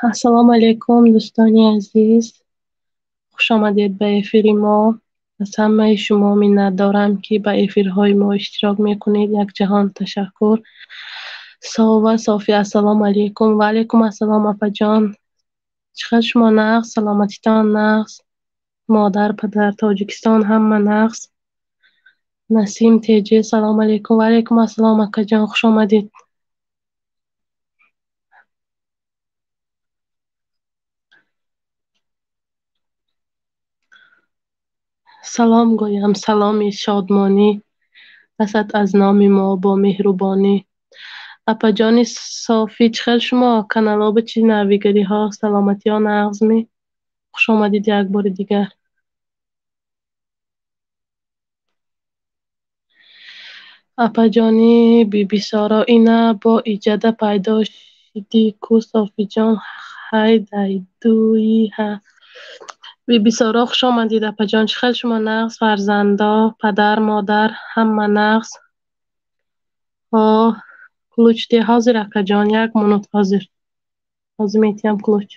Ассалому алайкум, дӯстони азиз. Хуш омадед ба эфири мо. Аз ҳамаи шумо миннатдорам, ки ба эфирҳои мо иштирок мекунед. Як ҷаҳон ташаккур. Сова София, ассалому алайкум. Ва алайкум ассалом, апаҷон. Чӣ қадр шумо нағз, саломатитон нағз, модар, падар, Тоҷикистон ҳама нағз. Насим Теҷи, салому алайкум. Ва алайкум ассалом, акаҷон, хуш омадед. Салом гӯям, саломи шодмонӣ, расад аз номи мо бо меҳрубонӣ. Апаҷони Софӣ, чӣ хел шумо? Каналоба чӣ навигариҳо? Саломатиҳо нағзмӣ? Хуш омадед як бори дигар. Апаҷони Бибисоро, ина бо иҷада пайдо шидӣ ку Софиҷон, ҳай дайдуи ҳа. Бибисоро, хуш омадед, апаҷон. Чӣ хел шумо нағз? Фарзандо, падар, модар, ҳама нағз? Ҳо, ключ де ҳозир, акаҷон, як минут ҳозир. Ҳозир метиҳам ключ.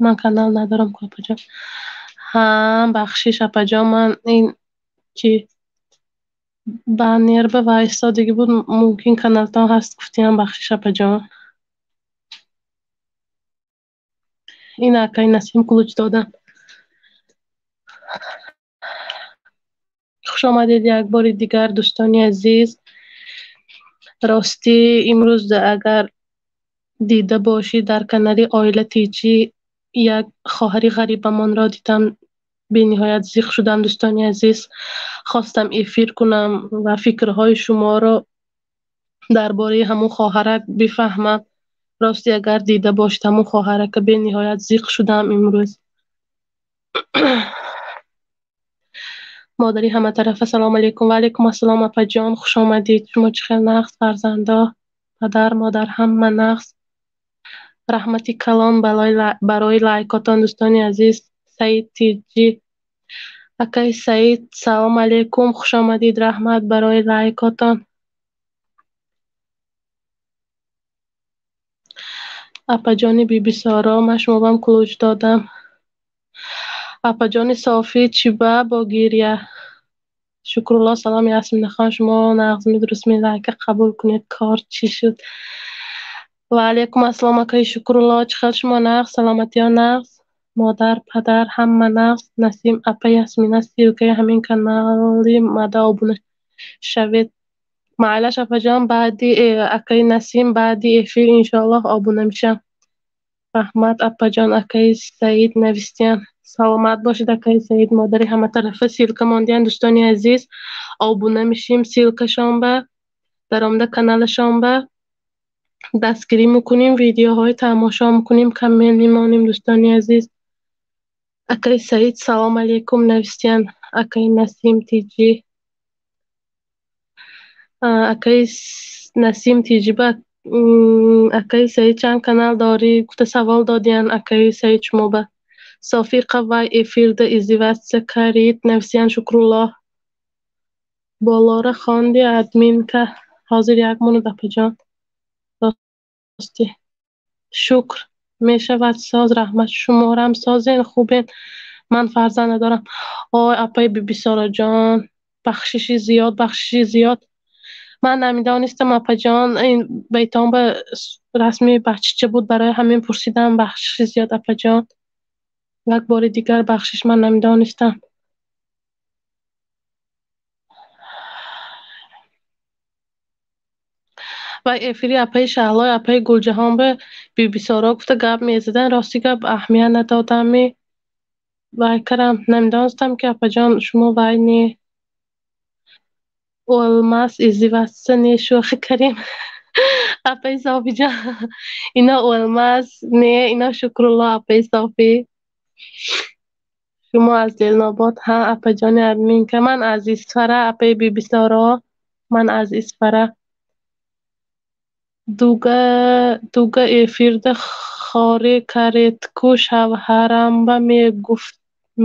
Ман канал надорам ку, апаҷон. Ҳа, бахшиш, апаҷон, ман ин чи баннер ба вайстодагӣ буд, мумкин каналтон ҳаст гуфтиам, бахшиш, апаҷон. Ин акаи Насим ключ додам. Хуш омадед як бори дигар, дӯстони азиз. Ростӣ, имрӯз агар дида бошӣ, дар канали Оила Тиҷӣ як хоҳари ғарибамонро дидам, бениҳоят зиқ шудам, дӯстони азиз. Хостам эфир кунам ва фикрҳои шуморо дар бораи ҳамун хоҳарак бифаҳмам. Ростӣ, агар дида бошед ҳамун хоҳарака, бениҳоят зиқ шудам имрӯз. Модари ҳаматарафа, салому алайкум. Ва алайкум ассалом, апаҷон, хуш омадед. Шумо чӣ хел нағз, фарзандо, падар, модар, ҳама нағз? Раҳмати калон барои лайкотон, дӯстони азиз. Саид Тиҷӣ, акаи Саид, салому алайкум, хуш омадед, раҳмат барои лайкотон. Апаҷони Бибисоро, ман шумобам ключ додам. Апаҷони Софӣ, чӣ ба бо гиря? Шукрулло, салом, Ясминахон, шумо нағзми, дурустми? Лайка қабул кунед, кор чӣ шуд? Ва алайкум ассалом, акаи Шукрулло, чӣ хел шумо нағз, саломатиҳо нағз, модар, падар, ҳама нағз. Насим, апа Ясмина, ссилкаи ҳамин канали мада обуна шавед. Майлаш, апаҷон, баъди акаи Насим, баъди эфир иншоаллоҳ обуна мешам. Раҳмат, апаҷон. Акаи Саид навистиян. Саломат бошед, акаи Саид, модари ҳаматарафа. Ссилка мондиян, дӯстони азиз, обуна мешим, ссилкашон ба даромада каналашон ба дастгирӣ мекунем, видеоҳои тамошо мекунем, коммент мемонем, дӯстони азиз. Акаи Саид, салом алейкум, навистиян. Акаи Насим Тиҷӣ, акаи Насим Тиҷӣ ба акаи Саид чанд канал дорӣ гуфта савол додиян, акаи Саид шумо ба. Софиқа вай эфирда издеваться карид, нависиян Шукруллоҳ. Болора хонди админка. Ҳозир як минут, апаҷон. Рости. Шукр мешавад соз, раҳмат. Шуморам созен, хубен. Ман фарзанд надорам. Ой, апаи Бибисороҷон, бахшиши зиёд, бахшиши зиёд. Ман намедонистам, апаҷон, ин байтон ба расми бачча буд, барои ҳамин пурсидам. Бахшиши зиёд, апаҷон. Як бори дигар бахшиш, ман намедонистам. Ва эфири апаи Шаҳлой, апаи Гулҷаҳон ба Бибисоро гуфта гап мезадан. Рости гап аҳамият надодам. Вай карам, намедонистам ки апаҷон шумо вай не. Олмас издиваться не, шӯхӣ карем. Апаи Софиҷон, ино Олмас не, ино Шукрулло апаи Софӣ. Шумо аз Ленобод? Ҳа, апаҷони админка. Ман аз Исфара, апаи Бибисоро. Ман аз Исфара. Дуга эфирда хоре каретку шавҳарамба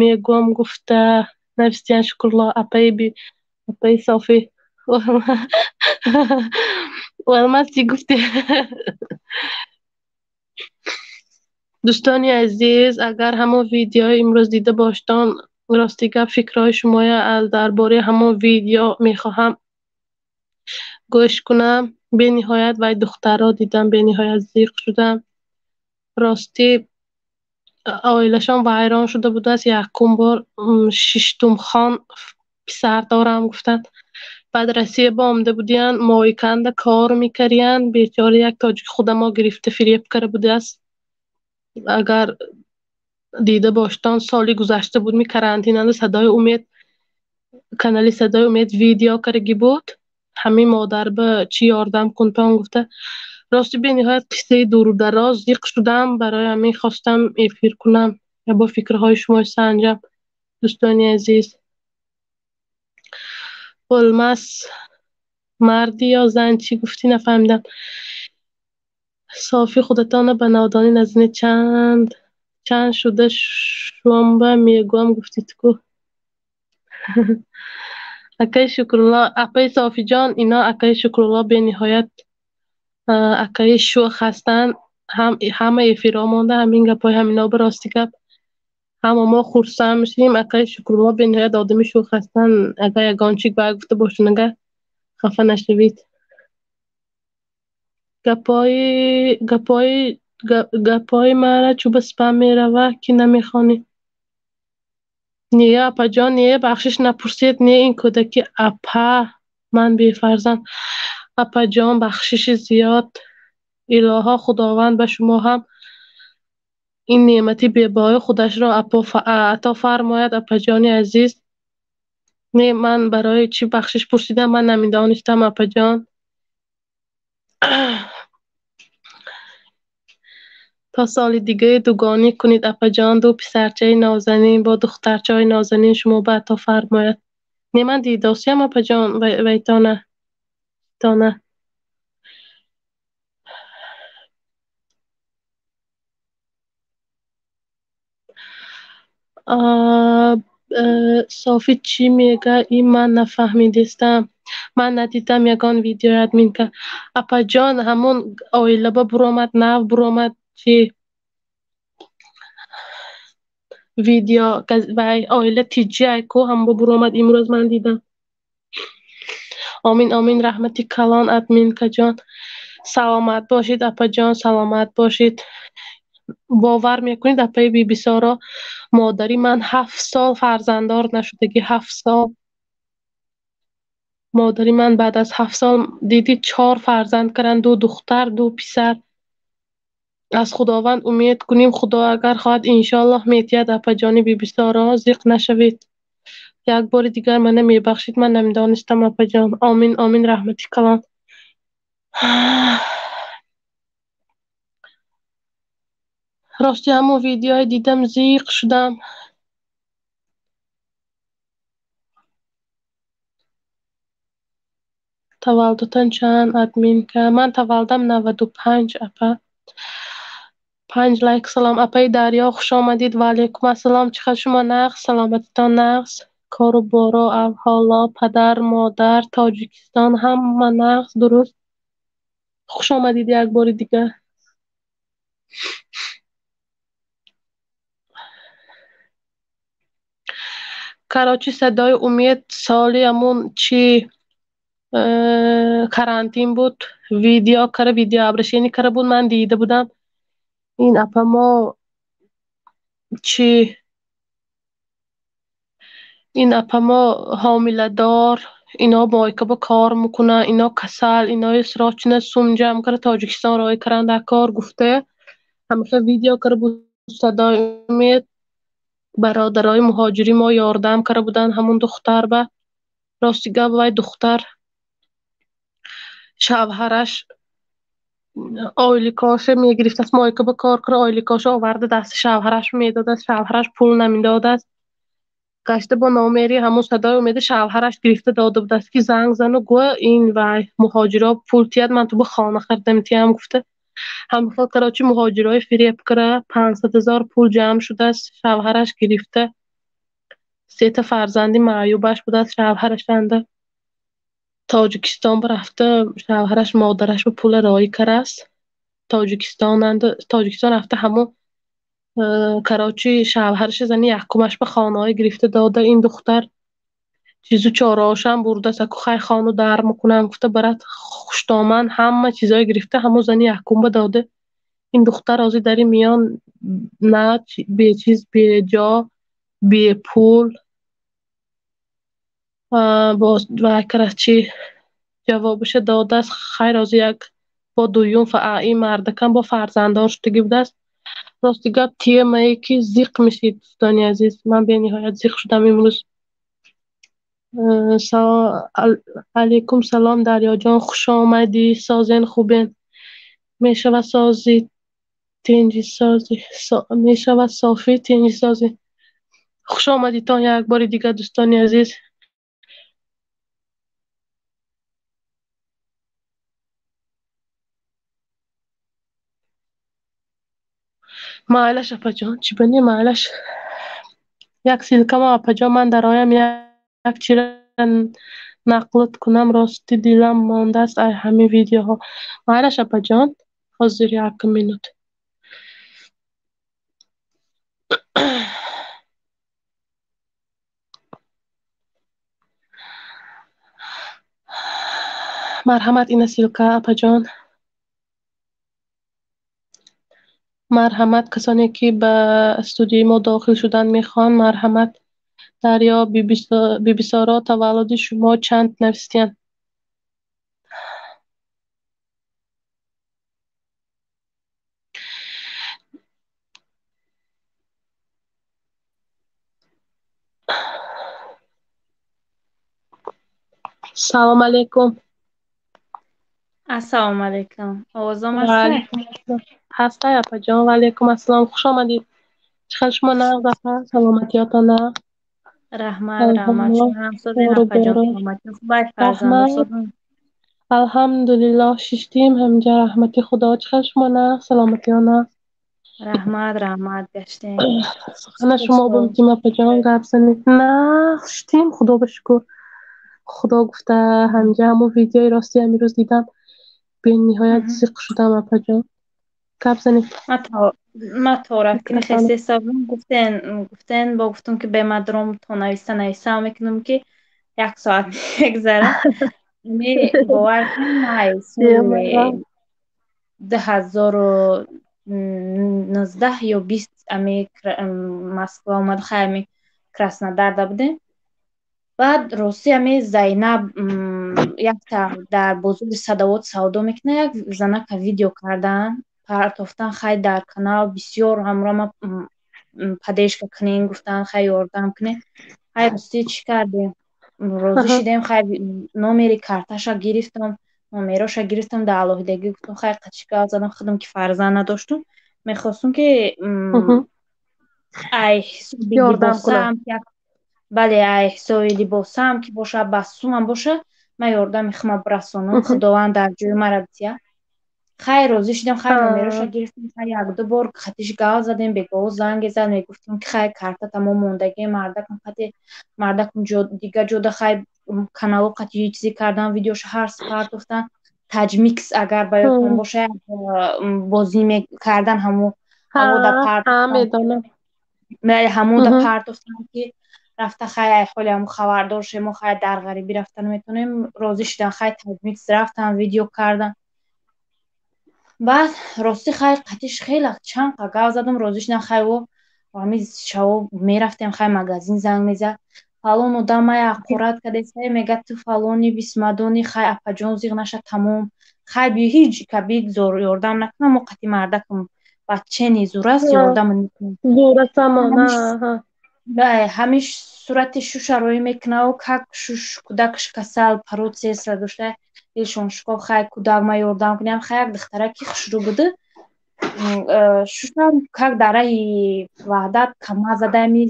мегӯм гуфта навистиян Шукрулло апаи Софӣ. Олмас чӣ гуфте? Дӯстони азиз, агар ҳамон видеои имрӯз дида боштон, рости гап фикрҳои шумоя аз дар бораи ҳамон видео мехоҳам гӯш кунам. Бениҳоят вай духтарро дидам, бениҳоят зиқ шудам. Рости оилашон вайрон шуда будааст. Якум бор шиштумхон писар дорам гуфтанд. Баъд Россия ба омада будиянд, моиканда кор мекардиянд. Бечора як тоҷики худамо гирифта фиреб карда будааст. Агар дида боштон, соли гузашта буд, ми карантинанда Садои Умед, канали Садои Умед видео кардаги буд. Ҳамин модар ба чӣ ёрдам кунтон гуфта. Рости бениҳоят қиссаи дуру дароз зиқ шудам, барои ҳамин хостам эфир кунам ё бо фикрҳои шумо санҷам. Дӯстони азиз, Олмас марди ё зан чӣ гуфтӣ нафаҳмидам. Софӣ, худатонро ба нодонӣ назанед. Чанд шуда шумба мегӯям гуфтид ку. Акаи Шукрулло, апаи Софиҷон, ино акаи Шукрулло бениҳоят акаи шӯх ҳастанд. Ҳама эфирҳо монда, ҳамин гапҳои ҳамино ба рости гап ҳама мо хурсанд мешавем. Акаи Шукрулло бениҳоят одами шӯх ҳастанд. Агар ягон чиз баъд гуфта бошанд, агар хафа нашавед. Гапҳои маро чӯ ба спам мерава, ки намехонӣ. Не, апаҷон, не, бахшиш напурсед. Не, ин кӯдаки апа, ман бефарзанд. Апаҷон, бахшиши зиёд. Илоҳо Худованд ба шумо ҳам ин неъмати бебаҳои худашро ато фармояд, апаҷони азиз. Не, ман барои чӣ бахшиш пурсидам, ман намедонистам, апаҷон. То соли дигаи дугонӣ кунед, апаҷон. Ду писарчаи нозанин бо духтарчаҳои нозанин шумо ба ато фармояд. Не, ман дидосиям, апаҷон, вайтона. Тона. Софӣ чӣ мега? Ин ман нафаҳмидистам. Ман надидам ягон видеои админка. Апаҷон, ҳамон оилаба буромад, нав буромад чи видео вай оила тиҷҷиай ку ҳамба буромад имрӯз ман дидам. Омин, омин, раҳмати калон админкаҷон. Саломат бошед, апаҷон, саломат бошед. Бовар мекунед, апаи Бибисоро, модари ман 7 сол фарзанддор нашудагӣ, 7 сол. Модари ман баъд аз 7 сол диди 4 фарзанд карданд, 2 духтар, 2 писар. Аз Худованд умед кунем, Худо агар хоҳад иншоаллоҳ метиҳад, апаҷони Бибисоро, зиқ нашавед. Як бори дигар мана мебахшед, ман намедонистам, апаҷон. Омин, омин, раҳмати калон. Рости ҳамон видеои дидам, зиқ шудам. Таваллудатон чанд, админка? Ман таваллудам 95, апа. 5 лайк. Салом, апаи Дарё, хуш омадед. Ва алайкум ассалом. Чӣ хел шумо нағз? Саломатитон нағз? Кору боро, авҳоло, падар, модар, Тоҷикистон ҳама нағз, дуруст? Хуш омадед як бори дигар. Короче, Садои Умед соли ҳамун чи карантин буд, видео кара, видео обращение кара буд, ман дида будам. Ин апа мо Чӣ ин апамо ҳомиладор, ино мойкаба кор мекунанд, ино касал, инои срочно сум ҷамъ карда Тоҷикистон роҳӣ каранд дар кор гуфта, ҳамеша видео карда буд Садои Умед. Бародарои муҳоҷири мо ёрдам карда буданд ҳамун духтар ба. Рости гап, вай духтар шавҳараш ойликоша мегирифтааст, мойкаба кор кара ойликоша оварда дасти шавҳараш медодааст, шавҳараш пул намедодааст. Гашта бо номери ҳамун Садои Умеда шавҳараш гирифта дода будааст, ки занг зану гӯ ин вай муҳоҷиро пул тият, ман ту ба хона харидам тиям гуфта. Ҳамихел короче муҳоҷирои фиреб кара 500 000 пул ҷамъ шудааст, шавҳараш гирифта. Сета фарзанди маъюбаш будааст шавҳарашанда. Тоҷикистон рафта шавҳараш модараш ба пула роҳӣ карааст. Тоҷикистонанда Тоҷикистон рафта ҳамун короче шавҳараша зани якумаш ба хонаҳое гирифта дода. Ин духтар чизу чораошам бурдааст, аку хай хону дар мекунам гуфта барат хуштоман ҳама чизое гирифта ҳамун зани якум ба дода. Ин духтар ҳозир дар ин миён на бечиз, беҷо, бепул боз вай карааст, чӣ ҷавобаша додааст. Хайр, ҳозир як бо дуюм ин мардакам бо фарзанддор шудагӣ будааст. Рости гап, темае ки зиқ мешид, дӯстони азиз, ман бениҳоят зиқ шудам имрӯз. Алейкум салом, Дарёҷон, хуш омадӣ. Созен, хубен? Мешавад сози тинҷи сози мешавад софӣ тинҷи сози. Хуш омадитон як бори дигар, дӯстони азиз. Майлаш, апаҷон, чӣ бане, майлаш. Як ссылкамо, апаҷон, ман дароям як чира нақлт кунам, рости дилам мондааст ай ҳамин видеоҳо. Майлаш, апаҷон, ҳозир як минут. Марҳамат, ина ссылка, апаҷон. Марҳамат, касоне ки ба студияи мо дохил шудан мехоҳанд, марҳамат. Дарё, Бибисоро, таваллуди шумо чанд нависиянд? Салом алейкум. Ассалому алайкум. Овозам ҳаст? Ҳастай, апаҷон. Ва алейкум ассалом. Хуш омадед. Чӣ хел шумо, нағз, апа? Саломатиётон нағз? Раҳмат, раҳмат. Шумо ҳам созен, апаҷон? Саломатӣ хуб, фарзандо созен? Алҳамдулиллоҳ, шиштим ҳамҷа, раҳмати Худо. Чӣ хел шумо, нағз, саломатиё нағз? Раҳмат, раҳмат, гаштем. Сухана шумо бумтим, апаҷон, гап занед. Нағз шиштим, Худо ба шукр. Худо гуфта ҳамҷа ҳамун видеои рости ҳамирӯз дидам. Бениҳоят зиқ шудам, апаҷон. Гап занед. Ма то рафтини хеста ҳисобам гуфтен, гуфтен, бо гуфтум ки бемадром то нависта нависам мекунам, ки як соат мегзара. Ами бовар кун, май соли 2019 ё 20 ами Москва омад, хай ами Краснодарда будем. Баъд рости ами Зайнаб якта дар бозори Садовод савдо мекунад, як занака видео кардан, партофтан, хай дар канал бисёр ҳамроҳ ма поддержка кунем гуфтан, хай ёрдам кунем. Хай рости чӣ кардем? Розӣ шидем, хай номери карташа гирифтам, номероша гирифтам, дар алоҳидагӣ гуфтам, хай қачика задам, худам ки фарзанд надоштум, мехостум ки ай ҳисоби либосам, бале, ай ҳисоби либосам ки боша, ба сумам боша, ман ёрдами худма бирасонам, Худованд дар ҷои мара бития. Хай розӣ шудем, хай номероша гирифтем, хай якду бор хатиш гап задем, бегоҳ занге зад, мегуфтем ки хай карта тамом мондагӣ, мардакам хати мардакам дигар ҷода хай канало қати чизе кардан, видеоша ҳар партофтан, Таҷмикс, агар ба ёдтон боша, бозӣ мекардан, ҳамо ҳамода ҳамода партофтан, ки рафта хай ай ҳоли ҳамо хабардор шем, мо хай дар ғарибӣ рафта наметавонем. Розӣ шудан, хай Таҷмикс рафтан, видео кардан. Баъд рости хай қатиш хеле чанд қа гап задам, розӣ шудан, хай о Ҳамин шаво мерафтем, хай, магазин занг мезад, фалон одамай ҳақорат кардесай, мега, ту фалони бисмадони, хай, апаҷон, зиғ наша, тамом, хай, би ҳеҷ ка бигзор ёрдам накунам, мо қати мардакам бачени зураст, ёрдам. Ҳамиш сурати шуша роӣ мекунаву как шуш кӯдакаш касал, процесса дошта, дилшон шикоф, хай, кӯдак ма ёрдам кунем. Хай, як духтараки хушрӯ буду, шушам как дар раҳи Ваҳдат кама задами,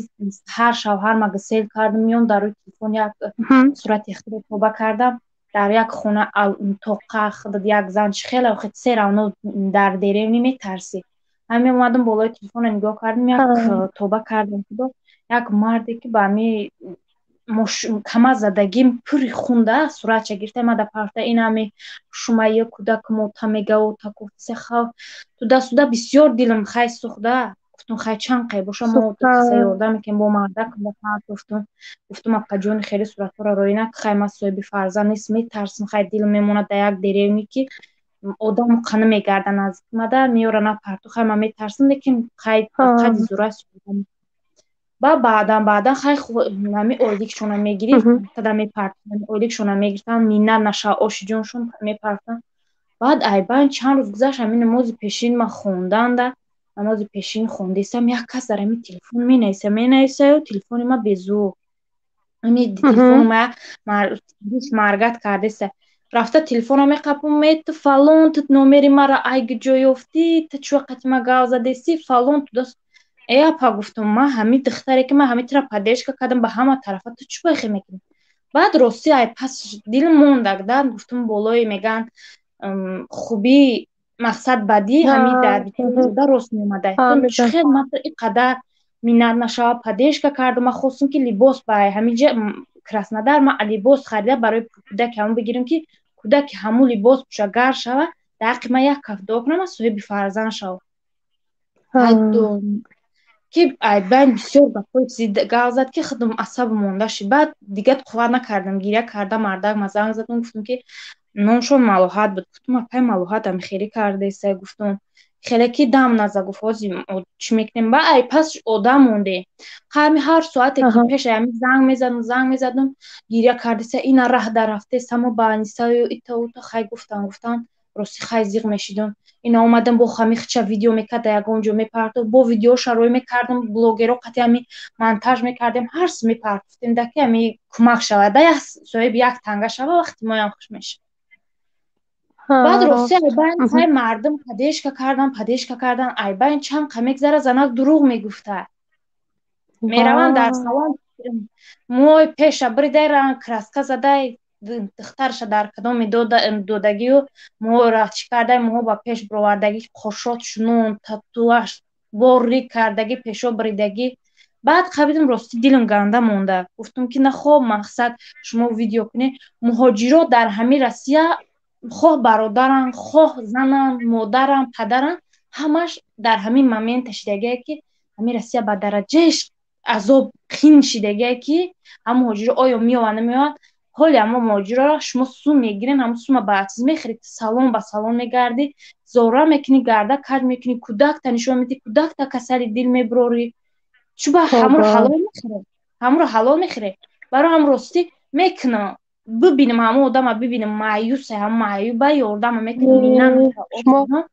ҳар шавҳар ма гусел кардам, меём, дар рӯи телефон як сурати худро тоба кардам, дар як хона тоқа худат як зан чи хеле все равно дар деревни метарсӣ. Ҳамин омадам, болои телефонро нигоҳ кардам, як тоба кардам, худо, як марде ки ба ҳами кама задагим, пури хунда, суратша гирифта мада парта, ин ҳами шумайя кӯдак мота мега, ота гуфтсе, туда суда бисёр дилам, хай, сӯхта. Гуфтум, хай, чанд қай боша, мо каса ёрдам мекунем, бо мардак гуфтум, апаҷони, хеле суратҳоро роӣ нак, хай, ман соҳиби фарзанд нест, метарсам, хай, дилам мемонад, дар як деревне ки одам қана мегарда наздик мада меёра напарту, хай, ман метарсам, лекин хай, қади зураст. Ба баъдан, хай, ҳами ойликшона мегирифт, тада мепартанд, ойликшона мегирифтанд, миннат наша, ошиҷоншон мепартанд. Баъд айбайн чанд рӯз гузашт, ҳамин намози пешин ман хонданда, намози пешин хондесам, як кас дар ҳамин телефон менависа, менависаю, телефони ма безур, ҳами телефони ма маргат кардеса, рафта телефонро меқапум, ме, ту фалон, ту номери мара ай ҷо ёфтӣ, ту чӣ вақти ма гав задесӣ, фалон, туда. Э, апа, гуфтум, ман ҳамин духтаре ки ман ҳамин тира поддержка кардам ба ҳама тарафа, ту чӣ байхе мекунӣ? Баъд ростӣ, ай пас дил мондак да, гуфтум, болои меган хубӣ мақсад бадӣ ҳамин дар рост меомада, чӣ хел ман ин қадар миннат нашава поддержка кардам. Ман хостум ки либос ба ҳаминҷа Краснодар ман либос харида барои кӯдаки ҳамон бигирам, ки кӯдаки ҳамун либос пӯша гар шава, дар ҳаққи ман як каф дуо кунам, ман соҳиби фарзанд шавам, ки айбайн бисёр гапҳои чизи гав зад, ки худам асаб монда шид. Баъд дигар қувват накардам, гиря карда, мардак ма занг задам, гуфтам, ки номшон Малоҳат буд. Гуфтум, апай Малоҳат, ами хеле кардеса, гуфтум, хеле ки дам наза, гуфт, ҳозир чӣ мекунем? Ба ай пас одам монде, ҳами ҳар соате ки пеша ами занг мезадам, занг мезадам, гиря кардеса, ина раҳ дар рафтесамо ба анисаю ита ута. Хай, гуфтан, рости, хай, зиқ мешидам. Ина омадам, бо ҳами хича видео мекард, дар ягон ҷо мепартофт, бо видеоша рӯй мекардам, блогеро қати ҳами монтаж мекардем, ҳар су мепартофтем, да ки ҳами кӯмак шавад, да як соҳиби як танга шава, вақти моям хуш мешавад. Баъд рости, айбайн, хай, мардум поддержка кардан, поддержка кардан, айбайн чанд қа мегзара, занак дурӯғ мегуфта. Мераванд дар салон, мӯи пеша бридай, ранг краска задай, духтарша дар кадоми додагию мӯро чӣ кардай, мӯҳо ба пеш бировардагӣ, қошот шунон, татуаш борик кардагӣ, пешо бридагӣ. Баъд қабидам, рости, дилам ганда монда. Гуфтум, ки нахоҳ мақсад шумо видео кунед, муҳоҷиро дар ҳамин Россия, хоҳ бародарам, хоҳ занам, модарам, падарам, ҳамаш дар ҳамин момента шидагие, ки ҳамин Россия ба дараҷаеш азоб қин шидагие, ки ҳам муҳоҷиро оё меоянд, намеоянд. Ҳоли ҳамо муҳоҷироро шумо сум мегирен, ҳамо сума ба чиз мехӯред, салон ба салон мегардӣ, зора мекунӣ, гарда каҷ мекунӣ, кӯдакта нишон медиҳӣ, кӯдакта касали дил мебурорӣ, чуба ҳаморо ҳалол мехӯре, ҳаморо ҳалол мехӯре. Барои ҳам ростӣ мекунам, бибинам ҳамо одама, бибинам маъюсе, ҳам маъюба ёрдама мекунам, миннат.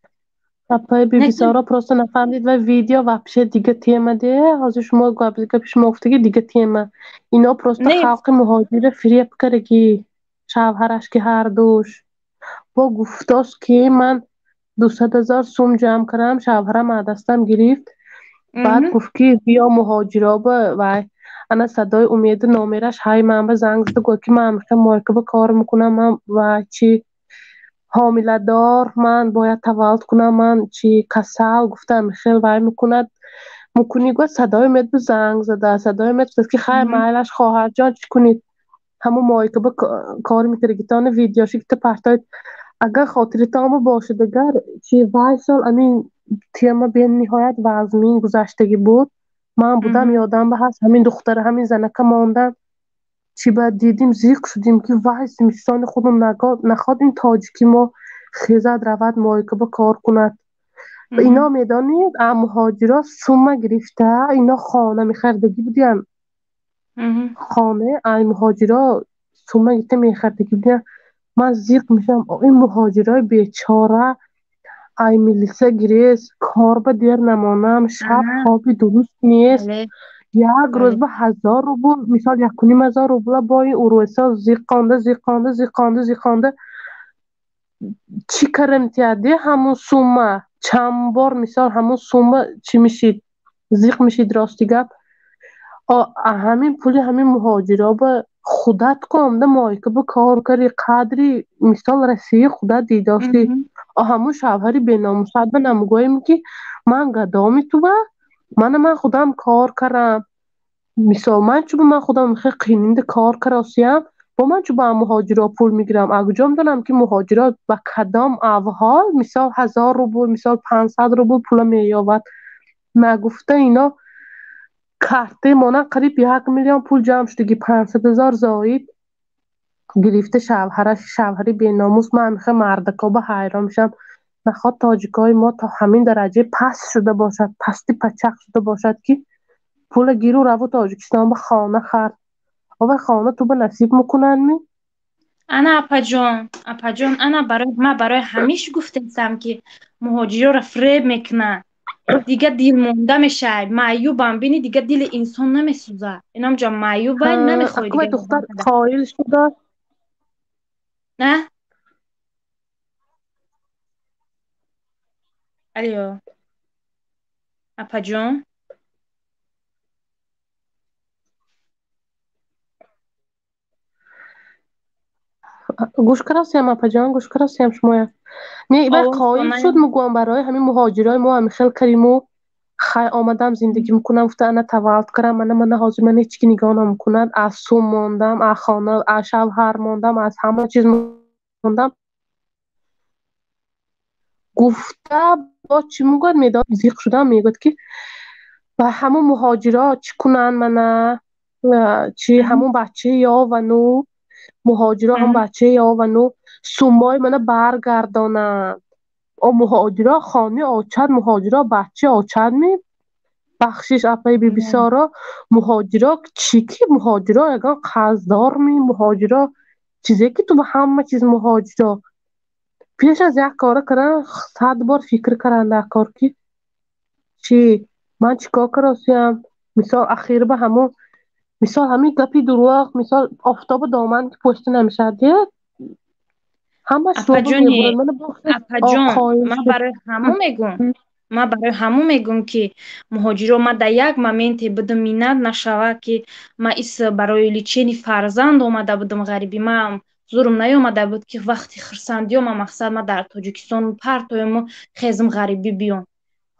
Апаи Бибисоро, просто нафаҳмдид ва видео вообще дига тема де. Ҳозир шумо гапи шумо гуфтаги дига тема. Ино просто халқи муҳоҷира фиреб кардаги, шавҳараш ки ҳардуш. Бо гуфтост, ки ман 200 000 сум ҷамъ кардам, шавҳарам аз дастам гирифт. Баъд гуфт, ки биё муҳоҷироба вай ана Садои Умеду номераш ҳай, ман ба занг зада гуфт, ки ман мойкаба кор мекунам, ман ва чи ҳомиладор, ман бояд таваллуд кунам, ман чи касал, гуфтам, хел вай мекунад, мукунӣ, гуфт. Садои Умед занг зада, Садои Умед гуфт, ки хай, майлаш, хоҳарҷон, чӣ кунед, ҳамун мойкаба кор мекардагитона видеоши гита партоед. Агар хотиритон бошад, агар чи вай сол амин тема бениҳоят вазмин гузаштагӣ буд, ман будам, ёдам ба ҳаст, ҳамин духтара, ҳамин занака мондан, чӣ ба дидим, зиқ шудим, ки вай зимистони худум наход ин тоҷики мо хезад, равад, мойкаба кор кунад. Ино медонед, муҳоҷиро сумма гирифта, ино хона мехардагӣ будиян. Хона ай муҳоҷиро сумма гирифта мехардагӣ будиян. Ман зиқ мешавам, ин муҳоҷирои бечора ай милиса гирест, кор ба дер намонам, шаб хоби дуруст нест. Як рӯз ба 1000 рубл, мисол 1500 рубла бо ин уруса зиқонда, зиқонда, зиқонда, зиқонда чӣ карам тияде ҳамун сумма? Чанд бор мисол ҳамун сумма чӣ мешид? Зиқ мешид, рости гап. Ҳамин пули ҳамин муҳоҷиро ба худат ку омда мойка ба кор кари, қадри мисол Россия худат дидошти. Ҳамун шавҳари беномусат ба намгӯем ки ман гадоми тува, мана ман худам кор карам. Мисол ман чӯ ман худам хеле қининда кор каросиям, бо ман чӯ ба муҳоҷиро пул мегирам? А куҷо медонам ки муҳоҷиро ба кадом авҳол мисол 1000 рубл, мисол 500 рубл пула меёбад. Нагуфта ино картаи монан қариб 1 миллион пул ҷамъ шудаги, 500 000 зоид гирифта шавҳараш, шавҳари беномус. Ман ҳамихел мардако ба ҳайрон мешавам. Наход тоҷикои мо то ҳамин дараҷа паст шуда бошад, пасти пачақ шуда бошад ки пула гиру раву Тоҷикистон ба хона хар. Овай хона ту ба насиб мекунанд ми? Ана апаҷон, апаҷон, ана барои ман барои ҳамиш гуфтестам ки муҳоҷироро фиреб мекунанд. Дига дил монда мешавад, маъюбам бини, дига дили инсон намесӯзад. Инамҷа маъюбай намехоҳӣ дига. Духтар қоил шуда. На? Алё. Апаҷон? Гӯш карасиям апаҷон, гӯш карасиям шумоя. Не, ибар қоил шуд мегӯям барои ҳамин муҳоҷирои мо ҳамин хел кариму хай омадам зиндагӣ мекунам, гуфта ана таваллуд карам, ана мана ҳозир мана ҳеҷ ки нигоҳ намекунад, аз сум мондам, аз хона, аз шавҳар мондам, аз ҳама чиз мондам. Гуфта бо чӣ мегӯяд, медон зиқ шудам, мегӯяд ки ба ҳамун муҳоҷиро чӣ кунанд мана, чӣ ҳамун бачаи ёвану муҳоҷиро ҳам бачаи ёвану суммои мана баргардонанд. О муҳоҷиро хони очад, муҳоҷиро бача очад ми? Бахшиш апаи бибисоро, муҳоҷиро чӣ ки муҳоҷиро ягон қарздор ми? Муҳоҷиро чизе ки ту ба ҳама чиз муҳоҷиро. Пеш аз як кора кардан 100 бор фикр каранд дар кор ки чӣ ман чӣ кор каросиям. Мисол ахир ба ҳамун мисол ҳамин гапи дурӯғ, мисол офтобу доман ки пушта намешавад, ҳамаш апаҷони, апаҷон, ман барои ҳамун мегӯм, ман барои ҳамун мегӯм ки муҳоҷиро ман дар як моменте будам, миннат нашава ки ман ис барои личени фарзанд омада будам ғарибӣ. Ман зурм наёмада буд ки вақти хурсандиё ман мақсад ман дар Тоҷикистон партоему хезм ғарибӣ биём.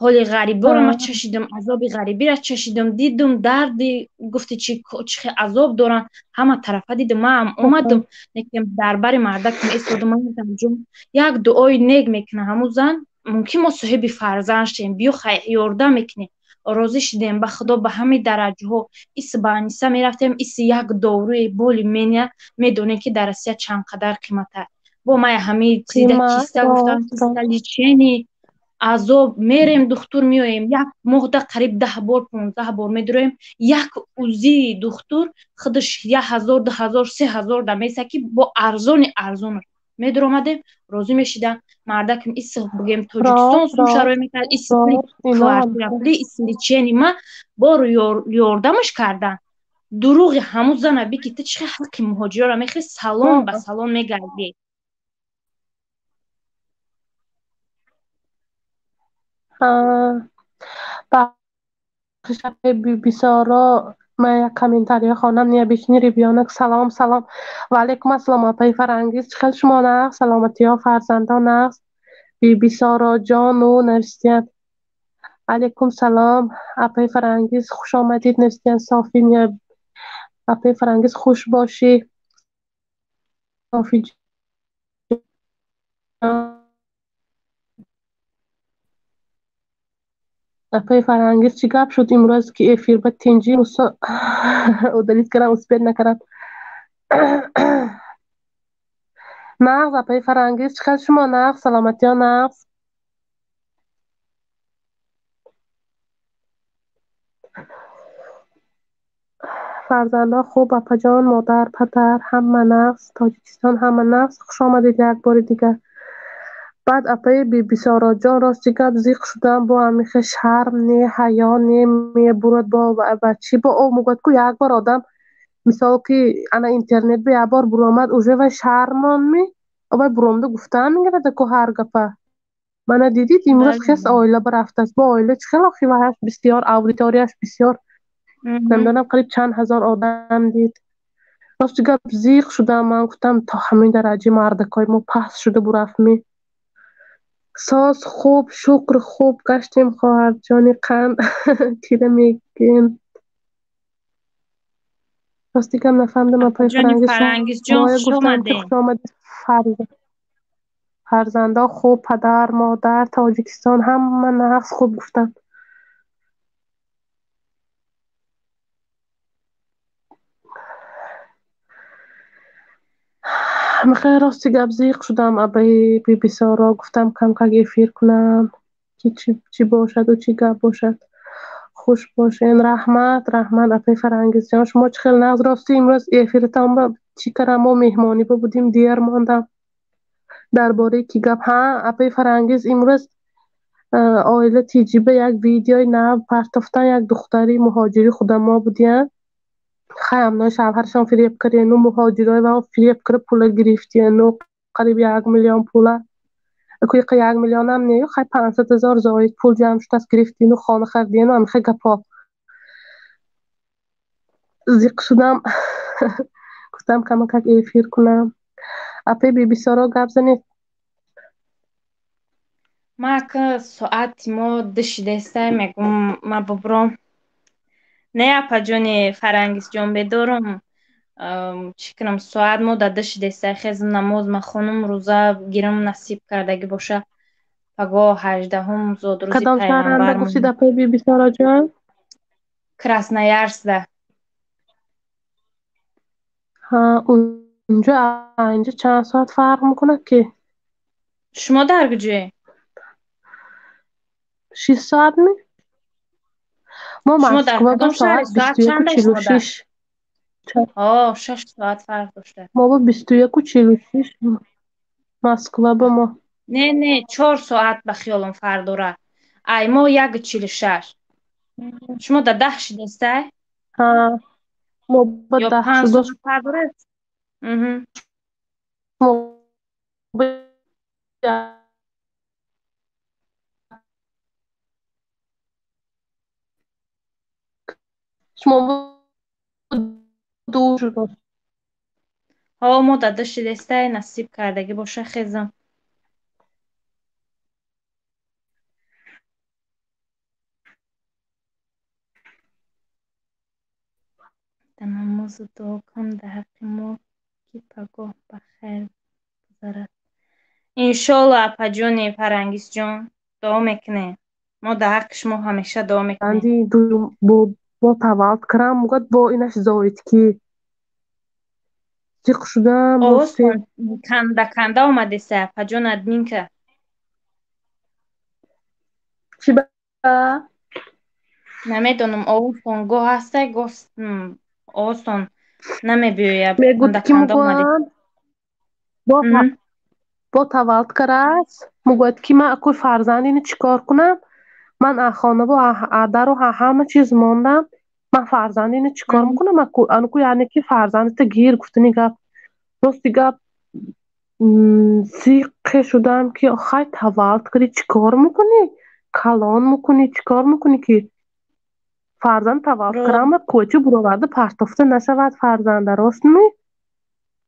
Ҳоли ғариборо ман чашидам, азоби ғарибиро чашидам, дидум дарди гуфти чӣ чӣ азоб доранд, ҳама тарафа дидум. Ман омадам, лекин дар бари мардакам истодам, ман гуфтам ҷон, як дуои нек мекунам ҳамун зан, мумкин мо соҳиби фарзанд шем, биё хай ёрдам мекунем. Розӣ шудем ба худо ба ҳамаи дараҷаҳо. Ис ба Аниса мерафтем, ис як доруи боли меня медонем ки дар Россия чанд қадар қимат аст. Бо ман ҳамаи чизида киста гуфтам, киста личени азоб мерем, духтур меоем, як моҳда қариб 10 бор 15 бор медуроем. Як узии духтур худаш 1000, 2000, 3000 да меса ки бо арзони арзон медуромадем, розӣ мешидам. Мардакам ис бигем Тоҷикистон сум шароит мекард, ис квартира пули, ис личени ма бору ёрдамаш кардан. Дурӯғи ҳамун зана би ки ту чӣ ҳаққи муҳоҷироро мехӯри, салон ба салон мегардӣ. Бибисоро, ман як комментария хонам, не бишни ребёнок. Салом, салом. Ва алайкум ассалом апаи Фарангиз, чӣ хел шумо нағз, саломатиҳо, фарзандон нағз? Бибисоро ҷону навиштиянд. Алайкум салом апаи Фарангиз, хуш омадед навиштиянд. Софи апаи Фарангиз, хуш бошӣ. Софи апаи Фарангиз, чӣ гап шуд имрӯз ки эфир ба тинҷӣ мусо удалить кардам, успеть накардам. Нағз апаи Фарангиз, чӣ хел шумо нағз, саломатиҳо нағз? Фарзандо хуб, апаҷон, модар, падар, ҳама нағз, Тоҷикистон ҳама нағз. Хуш омадед як бори дигар. Баъд апаи Бибисороҷон, рости гап зиқ шудам, бо ҳамихе шарм не, ҳаё не, мебурад бо ба чӣ бо о мегӯяд ку як бор одам мисол ки ана интернет ба як бор буромад, уже вай шармон ми, вай буромда гуфтан мегирад ку ҳар гапа. Мана дидид имрӯз хес оила барафтааст. Бо оила чӣ хел охи ваяш бисёр, аудиторияш бисёр. Намедонам қариб чанд ҳазор одам дид. Рости гап зиқ шудам, ман гуфтам то ҳамин дараҷа мардакҳои мо паст шуда бурафтми. Соз хуб, шукр хуб гаштем хоҳарҷони қанд. Кира мегӯем. Рости гап нафаҳмидам апаи Апаҷони Фарангиз. Фарангизҷон, Моя хуш гуфтам ки омадед. хуш омадед фарзандо хуб, падар, модар, Тоҷикистон ҳама нағз хуб гуфтам. Михай рости гап зиқ шудам абаи Бибисоро гуфтам камкак эфир кунам ки чӣ бошаду чӣ гап бошад. Хуш бошен. Раҳмат, раҳмат апаи Фарангизҷон. Шумо чӣ хел нағз рости имрӯз эфиртон ба чӣ кардам? Мо меҳмонӣ ба будем, дер мондам. Дар бораи ки гап? Ҳа, апаи Фарангиз имрӯз оила тиҷиба як видеои нав партофтан, як духтари муҳоҷири худамо будиян. Хай амнои шавҳарашон фиреб кардияну муҳоҷирои ва фиреб карда пула гирифтияну қариб 1 миллион пула. Куиқа 1 миллионам не, хай 500 ҳазор зоид пул ҷамъ шудааст гирифтину хона харидияну амихе гапҳо. Зиқ шудам. Гуфтам камакак эфир кунам. Апаи Бибисоро гап занед. Ма ка соати мо ду шидестай мегум ма бубром. Не апаҷони Фарангизҷон бедорум. Чӣ кунам соат мо да ду шидестай хезм намоз махонум рӯза гирам насиб кардагӣ боша. Пагоҳ 18-ум зодрӯзи Кадом шаҳранда пайғамбар гуфтид апаи Бибисороҷон? Красноярскда. Ҳа, унҷо инҷо чанд соат фарқ мекунад ки? Шумо дар куҷое? 6 соат ми? Мо Шумо дар Москва ба кадом шаҳре? соат Соат бисту яку чанда чилу шумо дар? шиш. О, 6 соат фарқ дошта. Мо ба 21:46 Москва ба мо. Не, не, 4 соат ба хиёлам фарқ дора. Ай, мо 1:46. Шумо да 10 шидестай? Ҳа, мо ба Ё 10 5 шудааст. соат фарқ дорад? Мо ба шумо ба 2 шудааст. Ҳо, мо да 2 шидестай, насиб кардагӣ боша хезам. Да намозу дуо кун дар ҳаққи мо ки пагоҳ ба хайр гузарад. Иншолло апаҷони Фарангизҷон дуо мекунем. Мо дар ҳаққи шумо ҳамеша дуо мекунем. Анди дуюм бо таваллуд кардам, мегӯяд бо инаш зоид ки зиқ шудам рости. Овозтон канда канда омадеса апаҷон админка. Чӣ ба? Намедонам овозтон гоҳ ҳастай, гоҳ овозтон намебиёяд. Мегӯд Канда ки канда омадед. мегӯянд бо таваллуд кардааст, мегӯяд ки ман акӯи фарзанд ини чӣ кор кунам? Ман хонаву дару ҳама чиз мондам. Ман фарзанд ини чӣ кор мекунам? Аку яъне ки фарзандата гир гуфтани гап. Рости гап зиқе шудам ки хай таваллуд кардӣ чӣ кор мекунӣ? Калон мекунӣ, чӣ кор мекунӣ ки фарзанд таваллуд кардам ва кӯча буроварда партофта нашавад фарзанда, рост ми?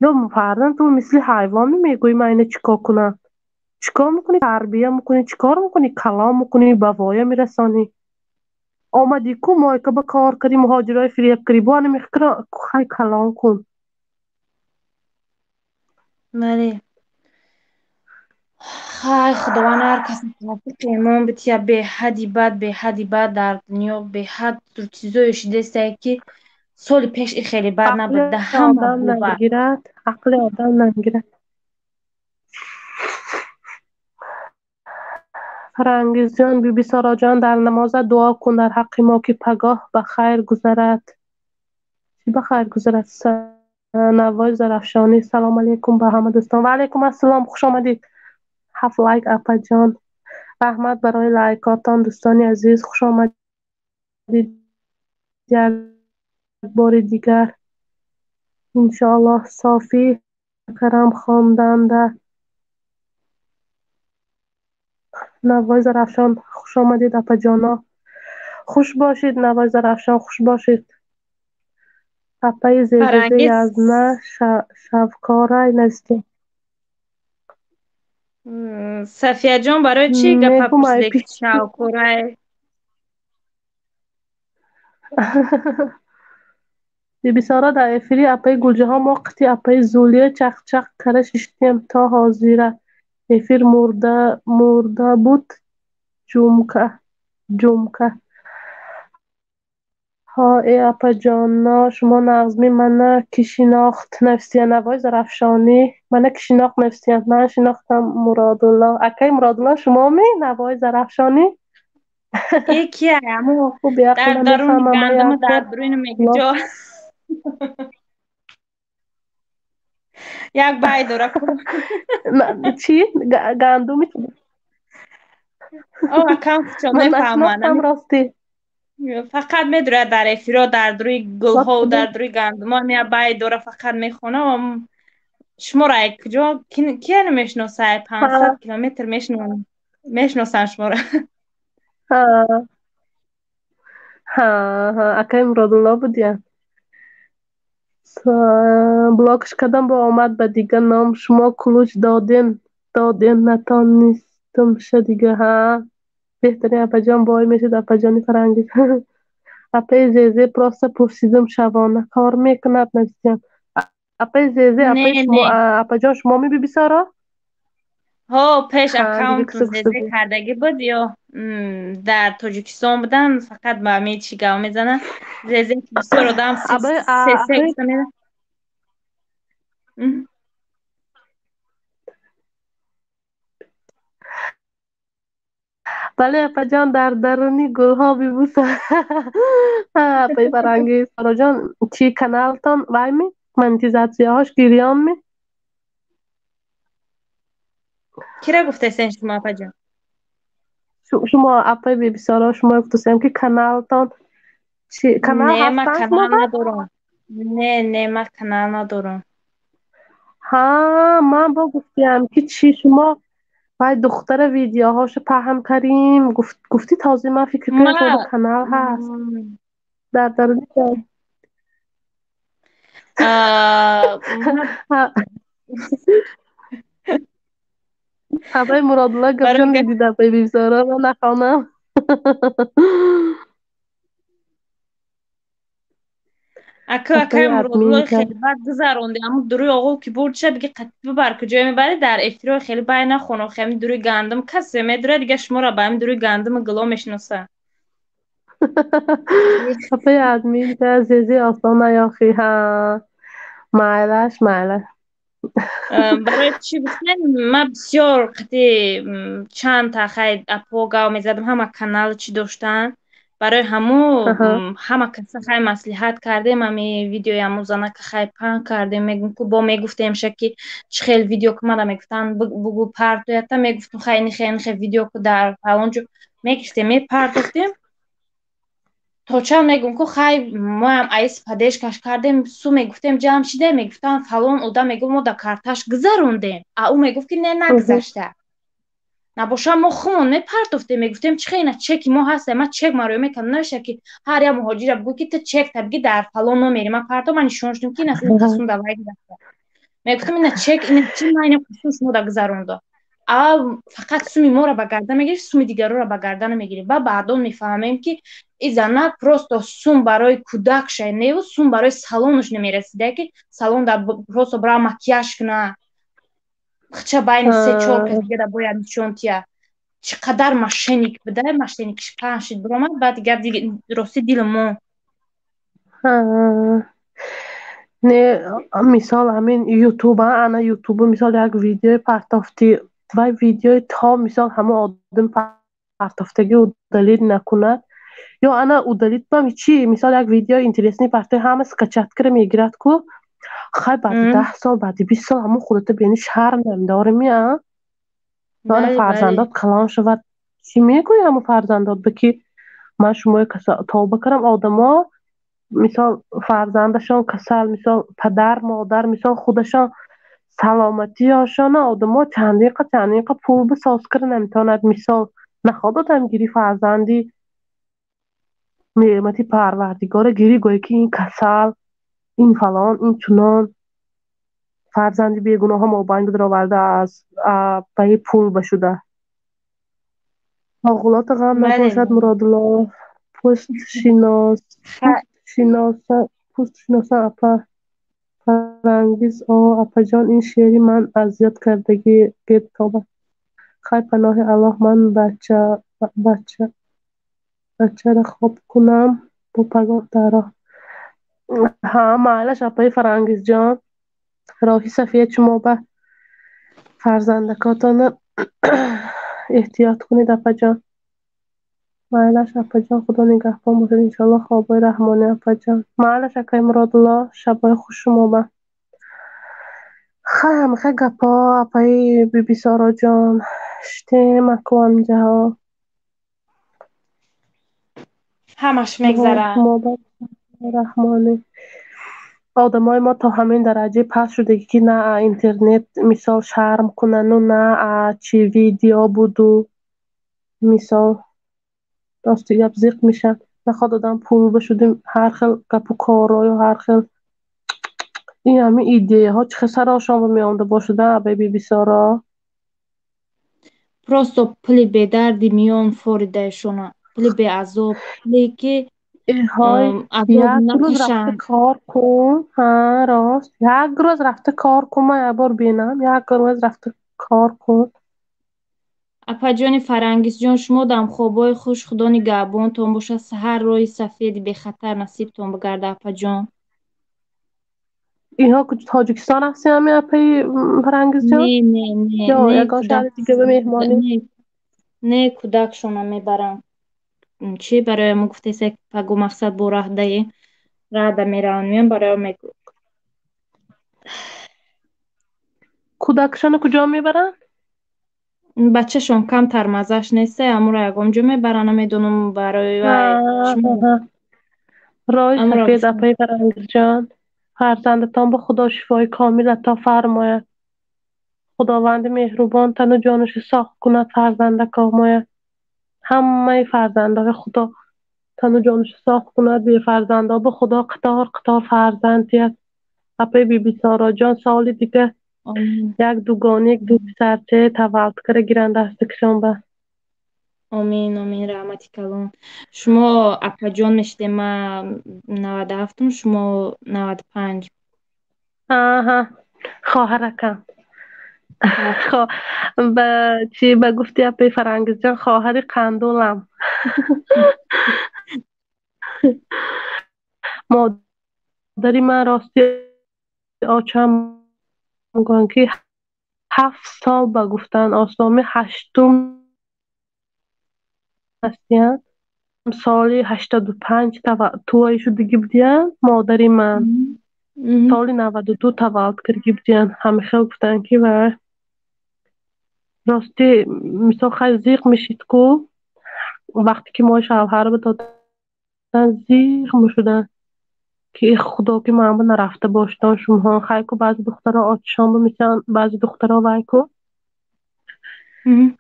Ё фарзанд ту мисли ҳайвон мегӯӣ ман ина чӣ кор кунам? Чӣ кор мекунӣ? Тарбия мекунӣ, чӣ кор мекунӣ? Калон мекунӣ, ба воя мерасонӣ. Омадӣ ку мойка ба кор кардӣ, муҳоҷирои фиреб кардӣ, бо ана мехкра хай калон кун. Бале. Хай Худованд ҳар касе тавфиқи имон бития беҳади бад, беҳади бад дар дунё беҳад чизое шидестае ки соли пеш и хеле бад набуд, да Ақли ҳама одам бовар. намегирад, ақли одам намегирад. Фарангизҷон, Бибисороҷон, дар намозат дуо кун дар ҳаққи мо ки пагоҳ ба хайр гузарад. Чӣ ба хайр гузарад? Навои Зарафшонӣ, салом алейкум ба ҳама дӯстон. Ва алейкум ассалом, хуш омадед. 7 лайк апаҷон. Раҳмат барои лайкотон, дӯстони азиз, хуш омадед як бори дигар. Иншоаллоҳ Софӣ Карам хонданда. Навои Зарафшон, хуш омадед апаҷоно. Хуш бошед, Навои Зарафшон, хуш бошед. Апаи Зезезе Фарангиз Язна Шавкорай навистем. Сафияҷон, барои чӣ гапа Мегум ай пурсиде ки пиш шавкорай? Бибисора дар эфири апаи Гулҷаҳон мо қити апаи Зулия чақ-чақ кара шиштем то ҳозира. Эфир мурда буд, ҷумка ҷумка. Ҳо э апаҷоно, шумо нағзми мана ки шинохт навистиян. Навои Зарафшонӣ мана ки шинохт навистиян. Ман шинохтам Муродулло. Акаи Муродулло шумоми Навои Зарафшонӣ? Э кия аму Ӯ беақл дар даруни намефаҳмам, ман гандуму як дар бор дуруни мегиҷо. Як бай дора ку. Чӣ? Гандуми чӣ? О акам хучо Ман мефаҳманд. нашинохтам ростӣ. Фақат медурад дар эфиро дар дуруи гулҳо дар дуруи гандумҳо мя бай дора фақат мехона. Шуморо ай куҷо кия намешиноса? Ай 500 километр мешиносанд шуморо. Ҳа ҳа ҳа, акаи Муродулло будиян. Блокш кардам, бо омад ба дига ном. Шумо кулуч доден, доден натонистумша дига. Ҳа, беҳтарин апаҷон бой мешуд, апаҷони Фарангиз. Апаи Зезе просто пурсидум, шабона кор мекунад навистиям. Апаи Зезе, Не, апаи шумо, не. Апаҷон шумо мебибисоро? Ҳо, пеш Ҳа, дига аккаунтум киса гуфта Зезе буд. кардагӣ буд ё дар Тоҷикистон будан, фақат ба ҳамин чӣ гап мезанад. Зезе ки бисёр одам Абай се се апаи гуфта мезанад. Бале, апаҷон, дар даруни гулҳо бибуса. Апаи Фарангиз, Сороҷон, чӣ каналтон вай ми? Монетизатсияҳош гирён ми? Кира гуфтесен шумо, апаҷон? Шумо апаи Бибисоро, шумо гуфтесем ки каналтон чӣ канал Не, ман ҳастанд шумо канал ба? надорам. Не, не, ман канал надорам. Ҳа, ман бо гуфтиям ки чӣ шумо вай духтара видеоҳошо паҳн карим. Гуфтӣ тозӣ ман фикр кардам шумо ба Ма канал ҳаст. Дар даруни ма апаи Муродулло барои гапҷон дидид апаи Бибисоро, ман нахонам. Ака акай Апаи Муродуллои админка. хеле бад гузаронди. Аму дуруи оғол ки бурд ша биги қатӣ бибар куҷое мебарӣ дар эфирои хеле бай нахоно хеми дуруи гандум касе медурад дига шуморо ба ҳамин дуруи гандуму гуло мешиноса. Апаи админка Зезе осон наёхӣ. Ҳа, майлаш, майлаш. Барои чӣ гуфтем, ман бисёр қати чанд та хай апо гав мезадам, ҳама канал чӣ доштанд. Барои ҳаму ҳама каса хай маслиҳат кардем, ҳами видеои ҳаму занака хай паҳн кардем. Мегум ку бо мегуфтем ша ки чӣ хел видео ку мада мегуфтанд бугу партоята, мегуфтум хай ини хел, ини хел видео ку дар фалон ҷо мегирифтем, мепартофтем. То чанд мегум ку хай моям аис падешкаш кардем, су мегуфтем ҷамъ шиде, мегуфтанд фалон одам мегуфт мо да карташ гузарондем, а ӯ мегуфт ки не, нагузашта. Набошам мо хумон мепартофтем, мегуфтем чӣ хел ина чеки мо ҳаста, ман чек мароя мекардам, навиша ки ҳар як муҳоҷира бугӯ ки ту чек та биги дар фалон номери ман парто, ман нишон шудем ки ина қасун давай гузашта. Мегуфтам ина чек, ина чӣ, ман ина қасун шумо да гузарондо. А фақат суми моро ба гардан мегирифт, суми дигарора ба гардан намегирифт. Ба баъдон мефаҳмем ки и занак просто сум барои кӯдакша неву сум барои салонош намерасида, ки салон да просто бира макияж куна. Хча байни се чор кас дига да бояд нишон тия. Чӣ қадар мошенник буда, мошенникш паҳн шуд биромад, баъд дигар рости дили мо. Не, мисол ҳамин ютуб, ана ютубу мисол як видеои партофтӣ, вай видеои то мисол ҳамон одам партофтагӣ удалить накунад, Ё ана удалить бам чӣ, мисол, як видео интересный партои, ҳама скачать кара мегирад ку. Хай, баъди 10 сол, баъди 20 сол ҳамон худата бени, шарм намедорими, а? Ана фарзандот калон шавад, чӣ мегӯӣ ҳамон фарзандот ба, ки ман шумои тавба кардам? Одамо, мисол, фарзандашон касал, мисол, падар модар, мисол, худашон саломатиёшона одамо чандиқа чандиқа пул бисоз кара наметавонад. Мисол, наход одам гири, фарзанди неъмати Парвардигора гири, гӯе ки ин касал, ин фалон, ин чунон, фарзанди бегуноҳа мобайн бидроварда аз баи пул ба шуда. Оғулота ғам набошад. Муродулло пустшинос, пустшиноса, пустшиноса. Апа Фарангиз, о апаҷон, ин шеъри ман азёт кардагӣ гет. Тоба, хай, паноҳи Аллоҳ. Ман бача бача бачара хоб кунам, бо пагоҳ дар роҳ. Ҳа, майлаш, апаи Фарангизҷон, роҳи сафед шумо ба, фарзандакотона эҳтиёт кунед, апаҷон. Майлаш, апаҷон, Худо нигаҳбон бошад, иншоалло. Хобои раҳмонӣ, апаҷон. Майлаш, акаи Муродулло, шабои хуш шумо ба. Хай, ҳамихай гапҳо, апаи Бибисороҷон, штем аку амҷаҳо. Ҳамаш мегзарад. Раҳмонӣ. Одамои мо то ҳамин дараҷаи паст шудагӣ, ки на интернет, мисол, шарм кунану, на чи видео буду, мисол, рости гап, зиқ мешавад. Наход одам пул башудим, ҳар хел гапу корою ҳар хел ин ҳамин идеяҳо чӣ хел сарошон меомада бошуда, абаи Бибисоро? Просто пули бедарди миён форидаешона, пули беазоб, пуле ки Эҳой, азоб як рӯз рафта накашанд. Кор кун, ҳа, рост, як рӯз рафта кор кун, ман як бор бинам, як рӯз рафта кор кун. Апаҷони Фарангизҷон, шумо дам хобҳои хуш, Худо нигаҳбонтон бошад, саҳар роҳи сафеди бехатар насибтон бигарда, апаҷон. Инҳо Тоҷикистон ҳастем, ҳами апаи Фарангизҷон? Не, не, не. Ё Не. ягон Кӯдак шаҳри дига ба меҳмонӣ? Не, не, кӯдакшона мебарам. Чӣ барои мо гуфтеса, паго мақсад бо раҳдаи раҳда мераванд, меён, барои мегӯ. Кӯдакшона куҷо мебаранд? Бачашон камтар маззаш неста, амуро ягон ҷо мебаранд, намедонам барои вай шумо. Роҳи Амуро сафед. гуфтам. Апаи Фарангизҷон, фарзандатон ба Худо шифои комил ато фармояд, Худованди меҳрубон тану ҷонашо соғ кунад фарзандакомоя. Ҳамаи фарзандои Худо тану ҷонашо соғ кунад, бефарзандо ба Худо қатор қатор фарзанд диҳад. Апаи Бибисороҷон, соли дига Омин. як дугоник, ду писарча таваллуд кара гиранд дастакшон ба. Омин, омин, раҳмати калон. Шумо апаҷон мешидем, ман 97-ум, шумо 95. Аҳа, хоҳаракам. Ба чӣ, ба гуфти апаи Фарангизҷон, хоҳари қандулам. Модари ман, рости, очам мегӯянд, ки 7 сол ба гуфтан осоми ҳаштум ҳастиянд, соли 85 тувваи шудагӣ будиянд модари ман, соли 92 таваллуд кардагӣ будиянд. Ҳамихел гуфтанд, ки вай, рости, мисол, хай, зиқ мешид ку, вақте ки мои шавҳар додан, зиқ мешуданд, ки Худо, ки ман ба нарафта боштон шумоҳо. Хай ку, баъзе духтаро отшон мешаванд, баъзе духтаро вай ку.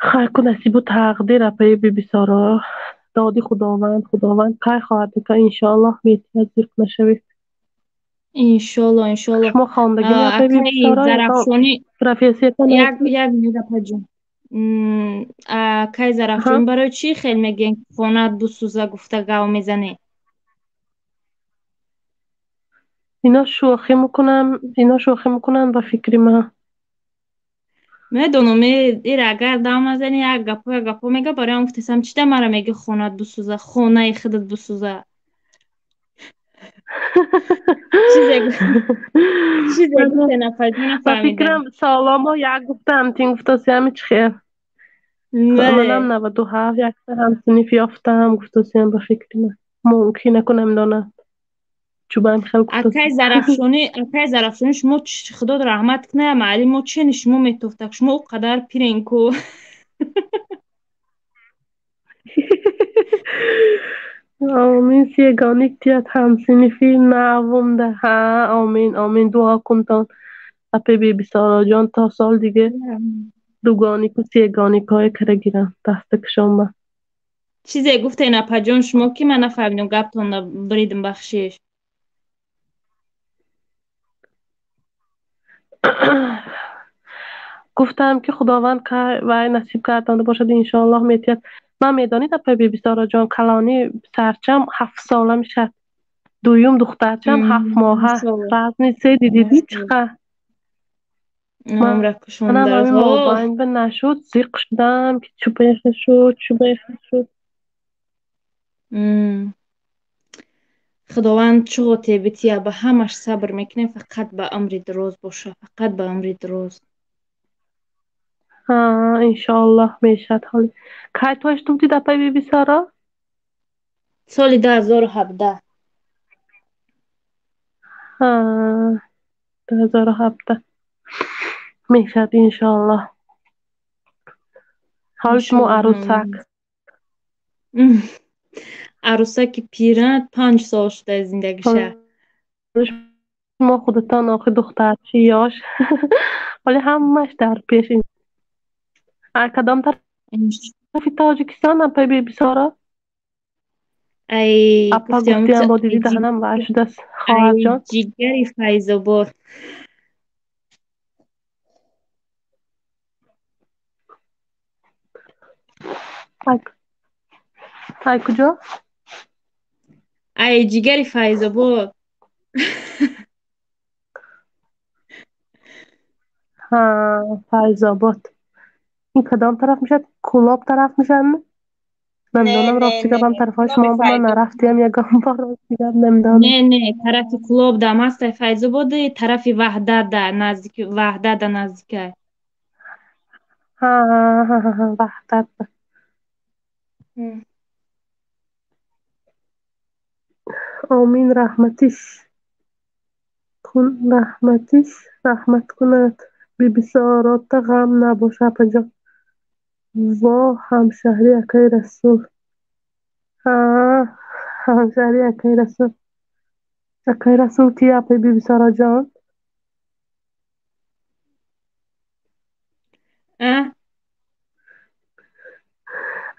Хай ку, насибу тақдир, апаи Бибисоро, доди Худованд, Худованд кай хоҳад, ка иншоаллоҳ метиҳад, зиқ нашавед. Иншолло, иншолло. Шумо хондагӣ, апаи Акаи Бибисоро, ягон Зарафшонӣ профессиятон? Як як минут, апаҷон. Акаи Зарафшонӣ, барои чӣ хел мегӯен, ки хонаат бисӯза гуфта гав мезанӣ? Ино шӯхӣ мекунам, ино шӯхӣ мекунанд, ба фикри ман. Медонам, ира агар дам назанӣ, як гапо, як гапо мега, барои он гуфтесам, чӣ да мара мегӣ хонаат бисӯза, хонаи худат бисӯза. Чизе чизе гуфтен, апаҷон, Ба нафаҳмидам. фикрам, саломо як гуфтам, тин гуфтаси, ҳами чӣ хел? Манам 97 якта ҳамсиниф ёфтам, гуфтосиям ба фикри ман. Мумкин аку намедонам. Чубам хел гуфтосиям. Акай Зарафшонӣ, акай Зарафшонӣ, шумо худо раҳмат кунад, маълим мо чени шумо метофтак, шумо о қадар пирен ку. Омин, сегоник тият ҳамсинифи навумда. Ҳа, омин, омин, дуо кунтон. Апе Бибисороҷон то сол диге дугонику сегоникҳое кара гирам даста кушонба. Чизе гуфтен, апаҷон, шумо ки ман нафаҳмидам, гаптонро бридим, бахшиш. Гуфтам ки Худованд вай насиб гардонда бошад, иншоаллоҳ метиҳад. Ман медонид, апай Бибисороҷон, калони писарчам 7 сола мешавад, дуюм духтарчам 7 моҳа. Разница дидидӣ чӣ қадр? Манам ҳамин мобайнба нашуд, зиқ шудам ки чӯбайха шуд, чӯбайха шуд. Худованд чуғоте бития, ба ҳамаш сабр мекунем, фақат ба умри дароз боша, фақат ба умри дароз. Ҳа, иншоаллоҳ мешавад. Ҳоли кай тош будид, апай Бибисоро? Соли 2017. Ҳа, 2017 мешавад, иншоаллоҳ. Ҳоли шумо арӯсак? Арӯсаки пира, 5 сол шуда зиндагиша. Шумо худатон охи духтарчи ёш, ҳоли ҳамаш дар пеш. Кадом тарафи Тоҷикистон, апай Бибисоро? Ай Апа гуфтиам, бо диди даҳанам вай шудааст, хоҳарҷон. Ҷигари Файзобод. Ай куҷо? Ай ҷигари Файзобод. Ҳа, Файзобод. Ин кадом тараф мешавад? Кӯлоб тараф мешавад? Намедонам, рости гапам, тарафҳои шумо ман нарафтиам ягон бор, рости гап намедонам. Не, не, тарафи Кӯлоб дам ҳастай Файзободи, тарафи Ваҳдат да наздики, Ваҳдат да наздикай. Ҳа, Ваҳдат. Омин, раҳматиш кун, раҳматиш раҳмат кунад. Бибисорота ғам набоша, апаҷон. Во, ҳамшаҳри акаи Расул. Ҳа, ҳамшаҳри акаи Расул. Акаи Расул ки, апаи Бибисороҷон?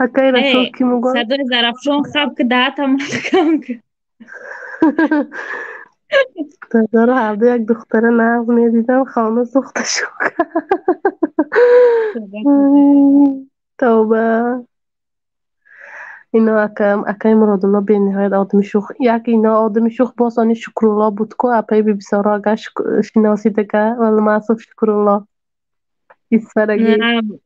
Акаи Расул ки мугон? Садои Зарафшон хаб ки, даҳата маҳкам ки. 2017 як духтара нағз медидам, хона сӯхта шуд. Тавба. Ино акаи Муродулло бениҳоят одами шӯх. Як ино одами шӯх, боз они Шукрулло буд ку, апаи Бибисоро, агар шиносидага, Валмасов Шукрулло. Исфарагӣ.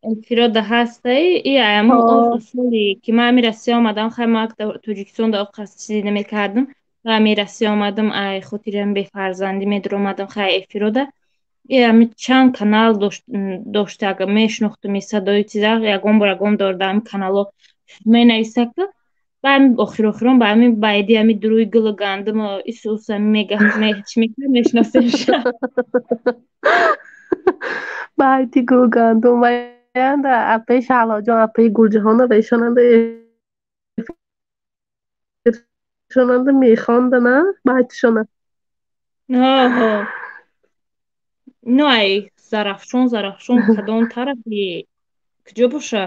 Эфирода ҳастай и аяму усули ки ман ами Россия омадам, хай ман Тоҷикистон да оқас чизе намекардам, ва ами Россия омадам, ай хотирам бефарзандӣ медуромадам, хай эфирода и ами чанд канал дошта, ага мешинохтум, и садои чиза ягон бор ягон дор да ами канало менависака, ба ами охир охирон ба ами байди ами дуруи гулу гандуму исуса мега чӣ мекард, мешиносемша. Байди гулу гандум ваянда апаи Шаҳлоҷон, апаи Гулҷаҳона ва ишонанда ишонанда мехонда, на байтишона. Оҳо. Ну ай Зарафшон, Зарафшон кадом тарафи куҷо боша?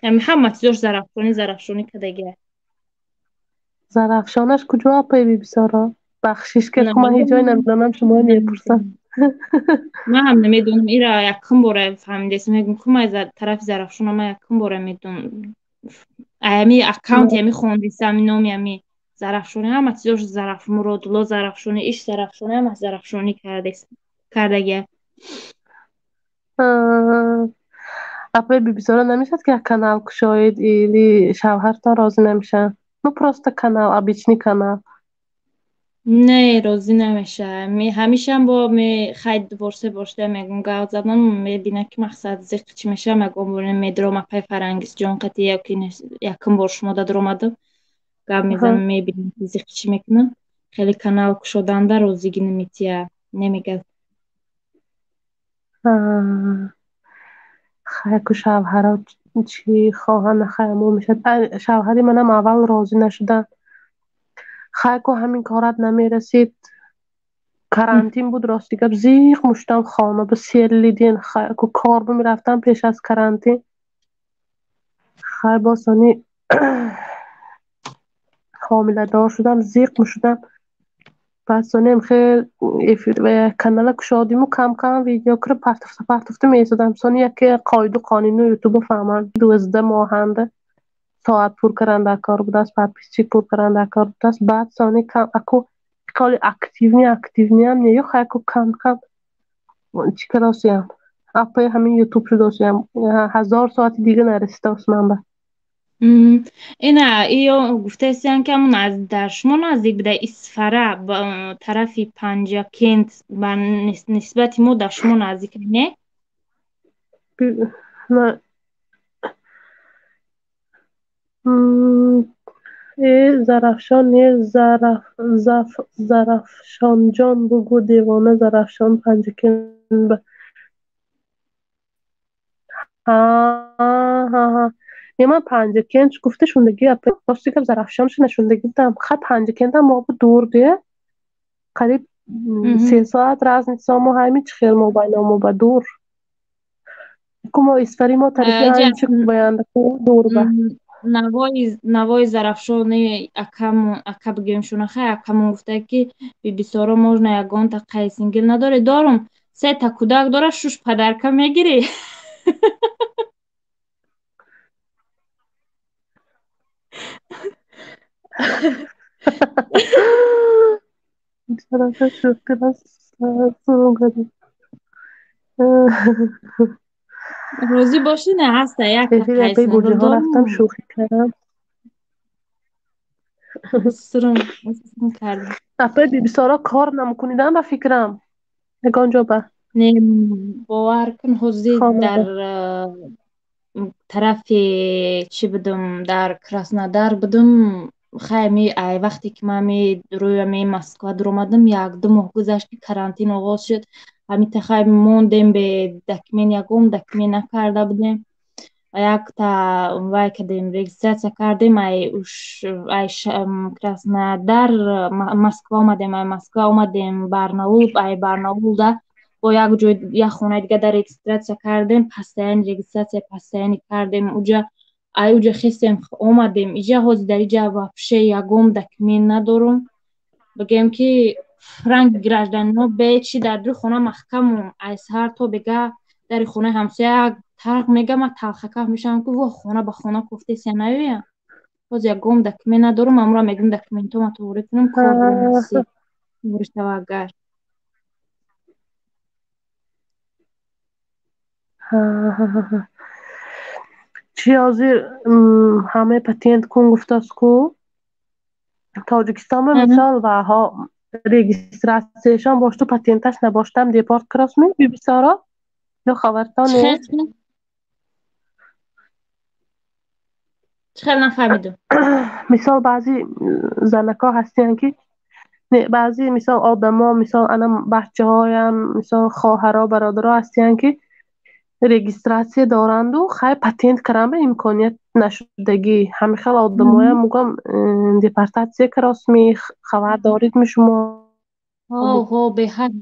Ами ҳама чизош зарафшонӣ, зарафшонӣ кадагия. Зарафшонаш куҷо, апаи Бибисоро? Бахшиш ки ман ҳеҷ ҷой намедонам, шумо мепурсам. Ман ҳам намедонам, ира якум бора фаҳмидесам, мегӯм ку ман тарафи Зарафшона ман якум бора медонам. Ами аккаунти ами хондеса, ами номи ами Зарафшонӣ, ҳама чизош Зараф, Муродулло Зарафшонӣ, иш Зарафшонӣ, ҳама зарафшонӣ кардагия. Апаи Бибисоро, намешавад ки як канал кушоед или шавҳартон розӣ намешаванд? Ну просто канал, обычный канал. Не, розӣ намешавам. Ҳамешам бо хай дубор се бор шуда мегӯм, гап задам, мебинам ки мақсад зиқ чӣ мешавам, ягон бор медурам апай Фарангизҷон қати ёки якум бор шумо да дуромадам, гап мезанам, мебинам ки зиқ чӣ мекунам. Хеле канал кушоданда розигӣ наметия, намегӯяд. Хайку шавҳаро чӣ хоҳанд, нахай мо мешавад. Шавҳари манам аввал розӣ нашуданд. Хайку ҳамин корат намерасид. Карантин буд, рости гап, зиқ муштам хона ба селлидин. Хайку кор бимерафтам пеш аз карантин. Хай босони ҳомиладор шудам, зиқ мушудам. Пас сонем хел канала кушодиму кам-кам видео кира партофта партофта месодам. Сони яке қоиду қонуни ютубо фаҳмам. 12 моҳанда соат пур каранда кор будааст, подписчик пур каранда кор будааст. Баъд сони кам аку коли активный активныям не ё хайку кам-кам чӣ каросиям. Апаи ҳамин ютуб шудосиям. 1000 соати дига нарасидааст ман ба. Ина иё гуфтаистиян ки ҳамун дар шумо наздик буда Исфара тарафи Панҷакент ба нисбати мо дар шумо наздик не? Э Зарафшон не, Зарафшонҷон бугӯ, девона Зарафшон Панҷакент ба. Ҳа, не, ман Панҷакент гуфта шундагӣ, рости гап, Зарафшонша нашундагӣ будам. Хай Панҷакентам мо бу дур де. Қариб 3 соат разница мо ҳами чӣ хел мо байно мо ба дур. Ку мо Исфари мо тарафи анчи баянда ку дур ба. Навои Зарафшони акамон, ака бигӯем шуна, хай акамон гуфта ки бибисоро можно ягонта қайсингил надорӣ? Дорум, сета кӯдак дора, шуш падарка мегирӣ. Розӣ бошӣ, не ҳаста якта Эфир апаи қайсингил гурҷиҳо дорум. рафтам, шӯхӣ кардам. Сурум кардам. Апаи бибисоро кор намекунидам ба фикрам. Ягон ҷо ба. Не, бовар кун, ҳозир Хона дар ба. Тарафи чӣ будум, дар Краснодар будум. Хай ми ай вақте ки ман ми рӯи ами Москва дуромадам, як-ду моҳ гузашт ки карантин оғоз шуд. Ҳамита хай мондем бе документ, ягон документ накарда будем. Якта вай кардем, регистрация кардем, ай уш ай Краснодар Москва омадем, ай Москва омадем Барнаул, ай Барнаулда бо як ҷой як хонаи дига дар регистрация кардем, постоянный регистрация постоянный кардем. Уҷа ай уҷа хестем омадем. Иҷа ҳозир дар иҷа вообще ягон документ надорум. Бигӯем ки ранги гражданино бечи дар дури хона маҳкамум. Ай саҳар то бега дари хонаи ҳамсоя як тарқ мега, ман талхакаф мешавам ки во хона ба хона кофтесия наёям. Ҳозир ягон документ надорум, амура мегӯм документома тоғрӣ кунам, кор дорам насиб шава агар. Чӣ ҳозир ҳамаи патент кун гуфтааст ку Тоҷикистон ба мисол ваҳо регистрацияшон бошту патенташ набоштам депорт кросми бибисоро ё хабартон нест? Чӣ хел нафаҳмидум? Мисол баъзи занако ҳастиянд ки не, баъзи мисол одамо, мисол ана бачаҳоям, мисол хоҳаро, бародаро ҳастиянд ки регистрация доранду хай патент кардан ба имконият нашудагӣ. Ҳамин хел одамоям мугам депортатсия каросми, хабар дорид ми шумо? Ҳо, ҳо, беҳад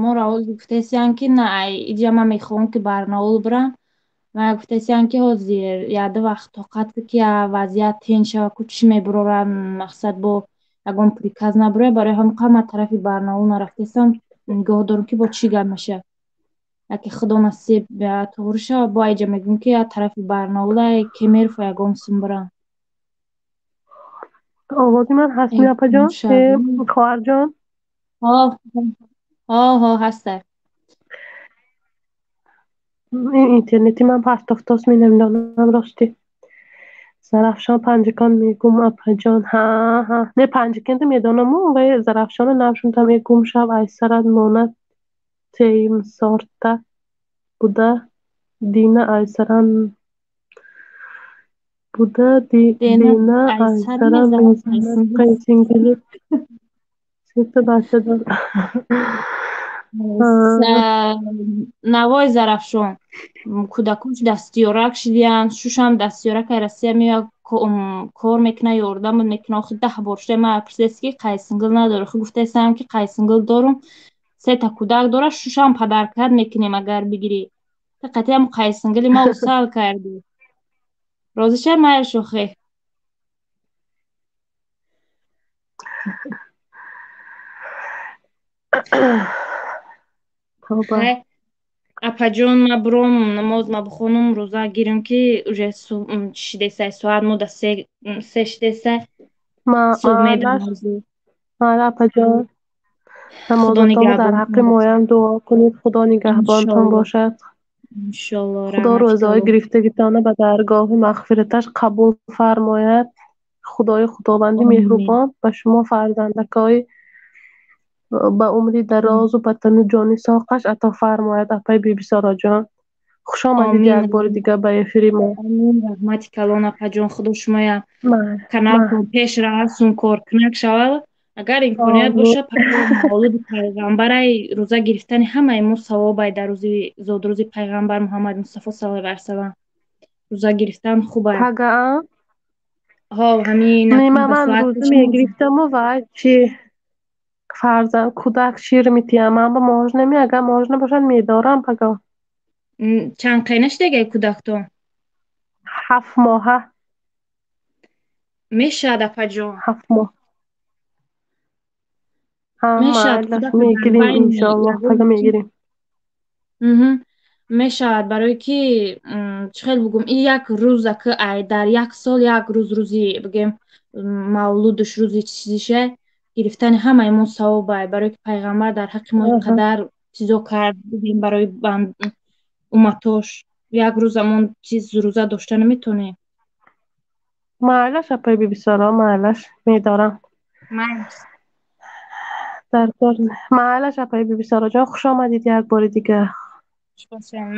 моро ҳозир гуфтаистиянд ки на, ай иҷа ман мехоҳам ки Барнаул бирам. Ман гуфтаистиянд ки ҳозир як-ду вақт тоқат кун ки вазъият тинч шава ку чӣ мебурорад, мақсад бо ягон приказ набурояд. Барои ҳамин қадр ман тарафи Барнаул нарафтаистам, нигоҳ дорам ки бо чӣ гап мешавад. Яке худо насиб туғрӣ шава, бо айҷа мегӯм ки як тарафи Барнаулай Кемерфо ягон сум бирам. Овози ман ҳаст ми апаҷон? Хоҳарҷон? Ҳо, ҳо, ҳо, ҳаста. Ин интернети ман партофтааст, ми намедонам ростӣ. Зарафшон Панҷакент мегум, апаҷон. Ҳа, ҳа. Не, Панҷакента медонаму, вай Зарафшона навшунтам. Э, гум шав, айсарат монад сеюмсорта буда дина айсаран буда дина айсара мезанад қайсингили сета бача дор. Навои Зарафшон кӯдакош дастёрак шидиянд, шушам дастёракай Россия меояд, кор мекунад, ёрдам мекунад. Охи 10 бор шуда ман пурсидааст, ки қайсингил надорӣ? Охи гуфтаистам, ки қайсингил дорум, сета кӯдак дорад, шушам падаркат мекунем, агар бигирӣ. Та қатъиам қайсингили ма усал кардӣ. Розӣ ша, майли шохе. Тавба. Апаҷон, ма буром намоз ма бихонум, рӯза гирем, ки уже чӣ шидесай, соат мо да се шидесай. Субҳ медам. Майли, апаҷон. Намозатонро дар ҳаққи моям дуо кунед. Худо нигаҳбонтон бошад. Иншолло. Худо рӯзаҳои гирифтагитонро ба даргоҳи мағфираташ қабул фармояд. Худои Худованди меҳрубон ба шумо фарзандакҳои ба умри дарозу ба тану ҷони соқаш ато фармояд, апаи Бибисороҷон. Хуш омадед як бори дигар ба эфири мо. Амин, раҳмати калон, апаҷон. Худо шумоя каналтон пеш равад, сункоркунак шавад. Агар имконият бошад, мавлуди пайғамбарай рӯза гирифтани ҳамаи мо савобай, дар рӯзи зодрӯзи пайғамбар Муҳаммад Мустафо саллаллоҳу алайҳи васаллам рӯза гирифтан хубай. Пагаа? Ҳо, ҳамин. Ман рӯза мегирифтаму вай чи фарзанд кӯдак шир метиҳам, ман ба можно ми, агар можно бошад, медорам паго. Чанд қайна шудагай кӯдактон? 7 моҳа. Мешавад, апаҷон. 7 моҳ. Мешавад, мегирим, иншоаллоҳ, пага мегирим. Мешавад, барое ки чӣ хел бугум, ин як рӯза ки ай дар як сол як рӯз, рӯзи бигем мавлудуш, рӯзи чизише гирифтани ҳамаи мо савобай, барое ки пайғамбар дар ҳаққи мо ин қадар чизо кард, бигем барои умматош як рӯз амон чиз рӯза дошта наметонем. Майлаш, апаи Бибисоро, майлаш, медорам. Дар кор майлаш, апаи Бибисороҷон, хуш омадед як бори дигар.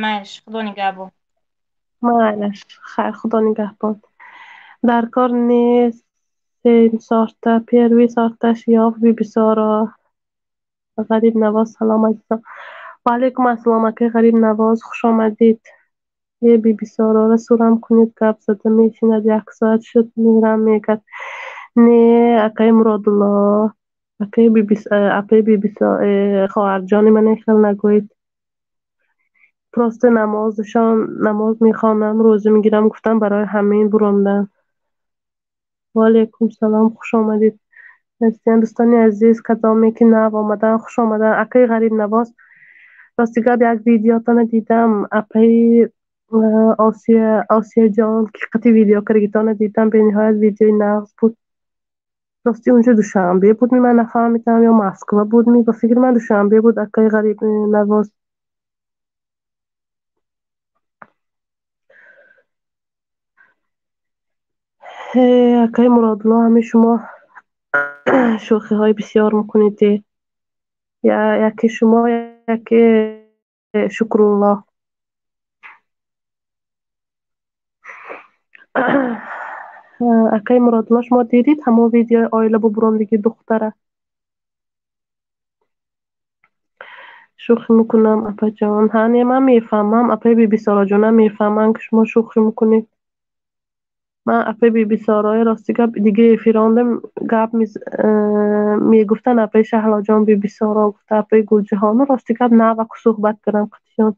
Майлаш, худо нигаҳбон. Майлаш, хайр, худо нигаҳбон. Дар кор нест, сеюм сорта, первый сорташ ёфт Бибисоро. Ғариб Навоз, салом, азизон. Ва алайкум ассалом, акаи Ғариб Навоз, хуш омадед. Е, Бибисорора сурам кунед, гап зада мешинад, як соат шуд, мерам мегад. Не, акаи Муродулло, акаи Бибис, апаи Бибисо, хоҳарҷони ман, хел нагӯед. Просто намозашон, намоз мехонам, рӯза мегирам, гуфтам, барои ҳамин буромдам. Ва алайкум салом, хуш омадед. Дӯстони азиз, кадоме ки нав омадан, хуш омадан. Акаи Ғариб Навоз, рости гап, як видеотона дидам, апаи Осия, Осияҷон, ки қати видео кардагитона дидам, бениҳоят видеои нағз буд. Рости унҷо Душанбе буд ми, ман нафаҳмидам, ё Москва буд ми, ба фикри ман Душанбе буд, акаи Ғариб Навоз. Акаи Муродулло, ҳамин шумо шӯхиҳои бисёр мекунед. Яке шумо, яке Шукрулло. Акаи Муродулло, шумо дидед ҳамон видеои оила бубуромдиги духтара? Шӯхӣ мекунам, апаҷон. Ҳа, не, ман мефаҳмам, апаи Бибисороҷонам мефаҳмам, ки шумо шӯхӣ мекунед. Ман апаи Бибисорои, рости гап, дига эфирондам гап мегуфтанд, апаи Шаҳлоҷон Бибисоро гуфта, апаи Гулҷаҳону, рости гап, наваку суҳбат кардам қатишон.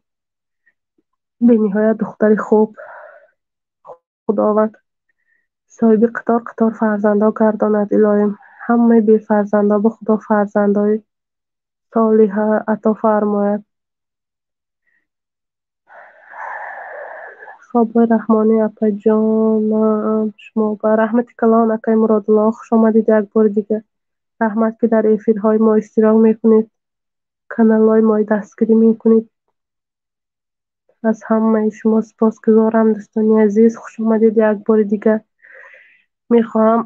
Бениҳоят духтари хуб. Худованд соҳиби қатор қатор фарзандо гардонад, илоҳим. Ҳамаи бефарзандо ба Худо фарзандои солиҳа ато фармояд. Хобҳои раҳмонӣ, апаҷонам, шумо ба раҳмати калон, акаи Муродулло, хуш омадед як бори дигар. Раҳмат, ки дар эфирҳои мо иштирок мекунед, каналҳои мои дастгирӣ мекунед. Аз ҳамаи шумо сипосгузорам, дӯстони азиз, хуш омадед як бори дигар. Мехоҳам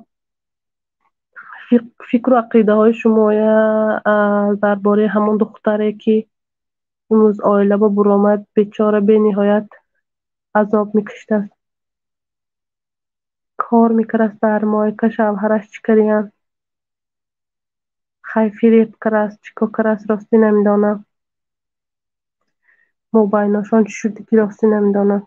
фикру ақидаҳои шумоя дар бораи ҳамон духтаре, ки имрӯз оила ба буромад, бечора бениҳоят азоб мекашидааст. Кор мекардаст дар мойка, шавҳараш чӣ кардиян? Хай фиреб кардааст, чӣ кор кардааст, ростӣ намедонам. Мобайношон чӣ шуд, ки ростӣ намедонам.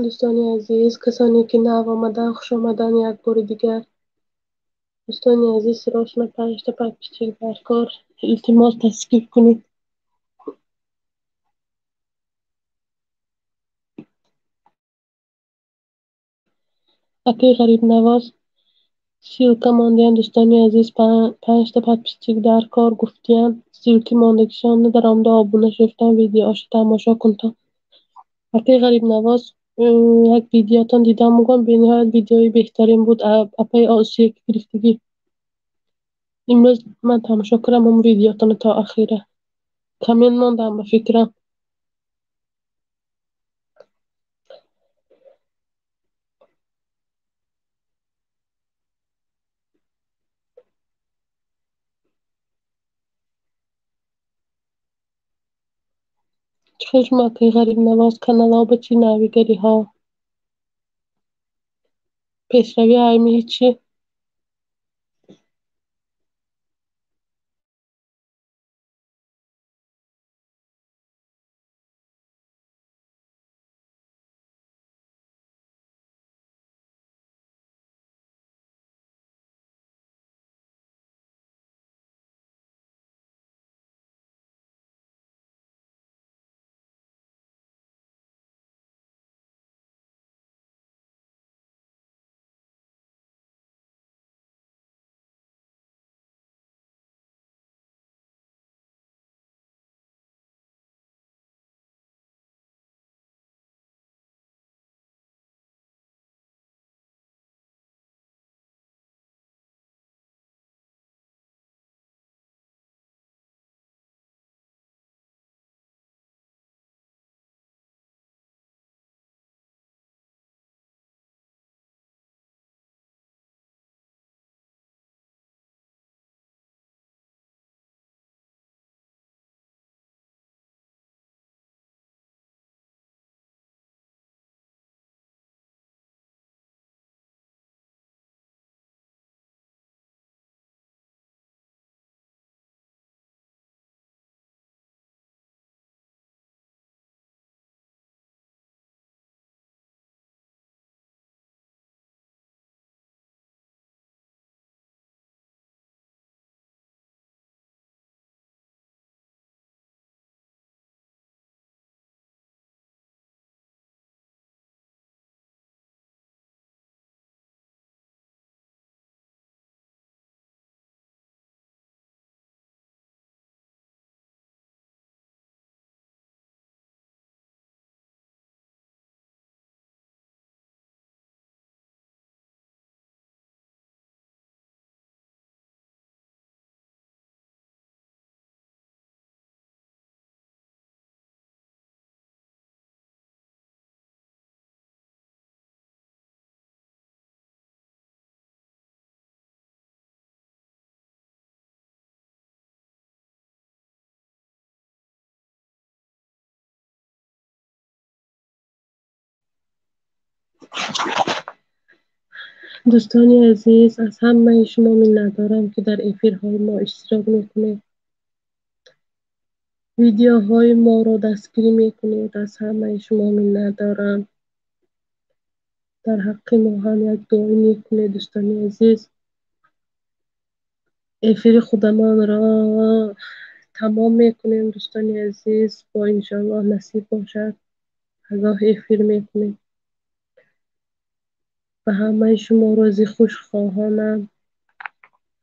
Дӯстони азиз, касоне ки нав омадан, хуш омадан як бори дигар. Дӯстони азиз, срочно 5 та подписчик дар кор, илтимос, тасдиқ кунед. Акаи Ғарибнавоз ссылка мондиян, дӯстони азиз, 5 та подписчик дар кор гуфтиян. Ссылки мондагишонро даромада обуна шуфтан, видеоошо тамошо кунтон. Акаи Ғарибнавоз, як видеотон дидам, мугон бениҳоят видеои беҳтарин буд. Апаи Осия ки гирифтагӣ. Имрӯз ман тамошо кардам он видеотонро то ахира. Коммент мондам ба фикрам. Чӣ хел шумо, акаи Ғарибнавоз, каналҳо ба чӣ навигариҳо? Пешравӣ ҳайми ҳичи? Дӯстони азиз, аз ҳамаи шумо миннатдорам, ки дар эфирҳои мо иштирок мекунед, видеоҳои моро дастгирӣ мекунед. Аз ҳамаи шумо миннатдорам. Дар ҳаққи мо ҳам як дуои нек кунед, дӯстони азиз. Эфири худамонро тамом мекунем, дӯстони азиз. Бо иншоаллоҳ насиб бошад, пагоҳ эфир мекунем. Ба ҳамаи шумо рӯзи хуш хоҳонам.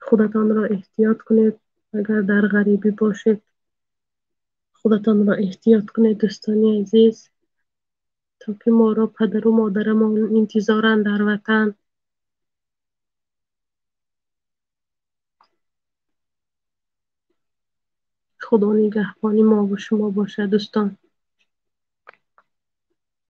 Худатонро эҳтиёт кунед, агар дар ғарибӣ бошед. Худатонро эҳтиёт кунед, дӯстони азиз, то ки моро падару модарамон интизоранд дар ватан. Худо нигаҳбони мову шумо бошад, дӯстон.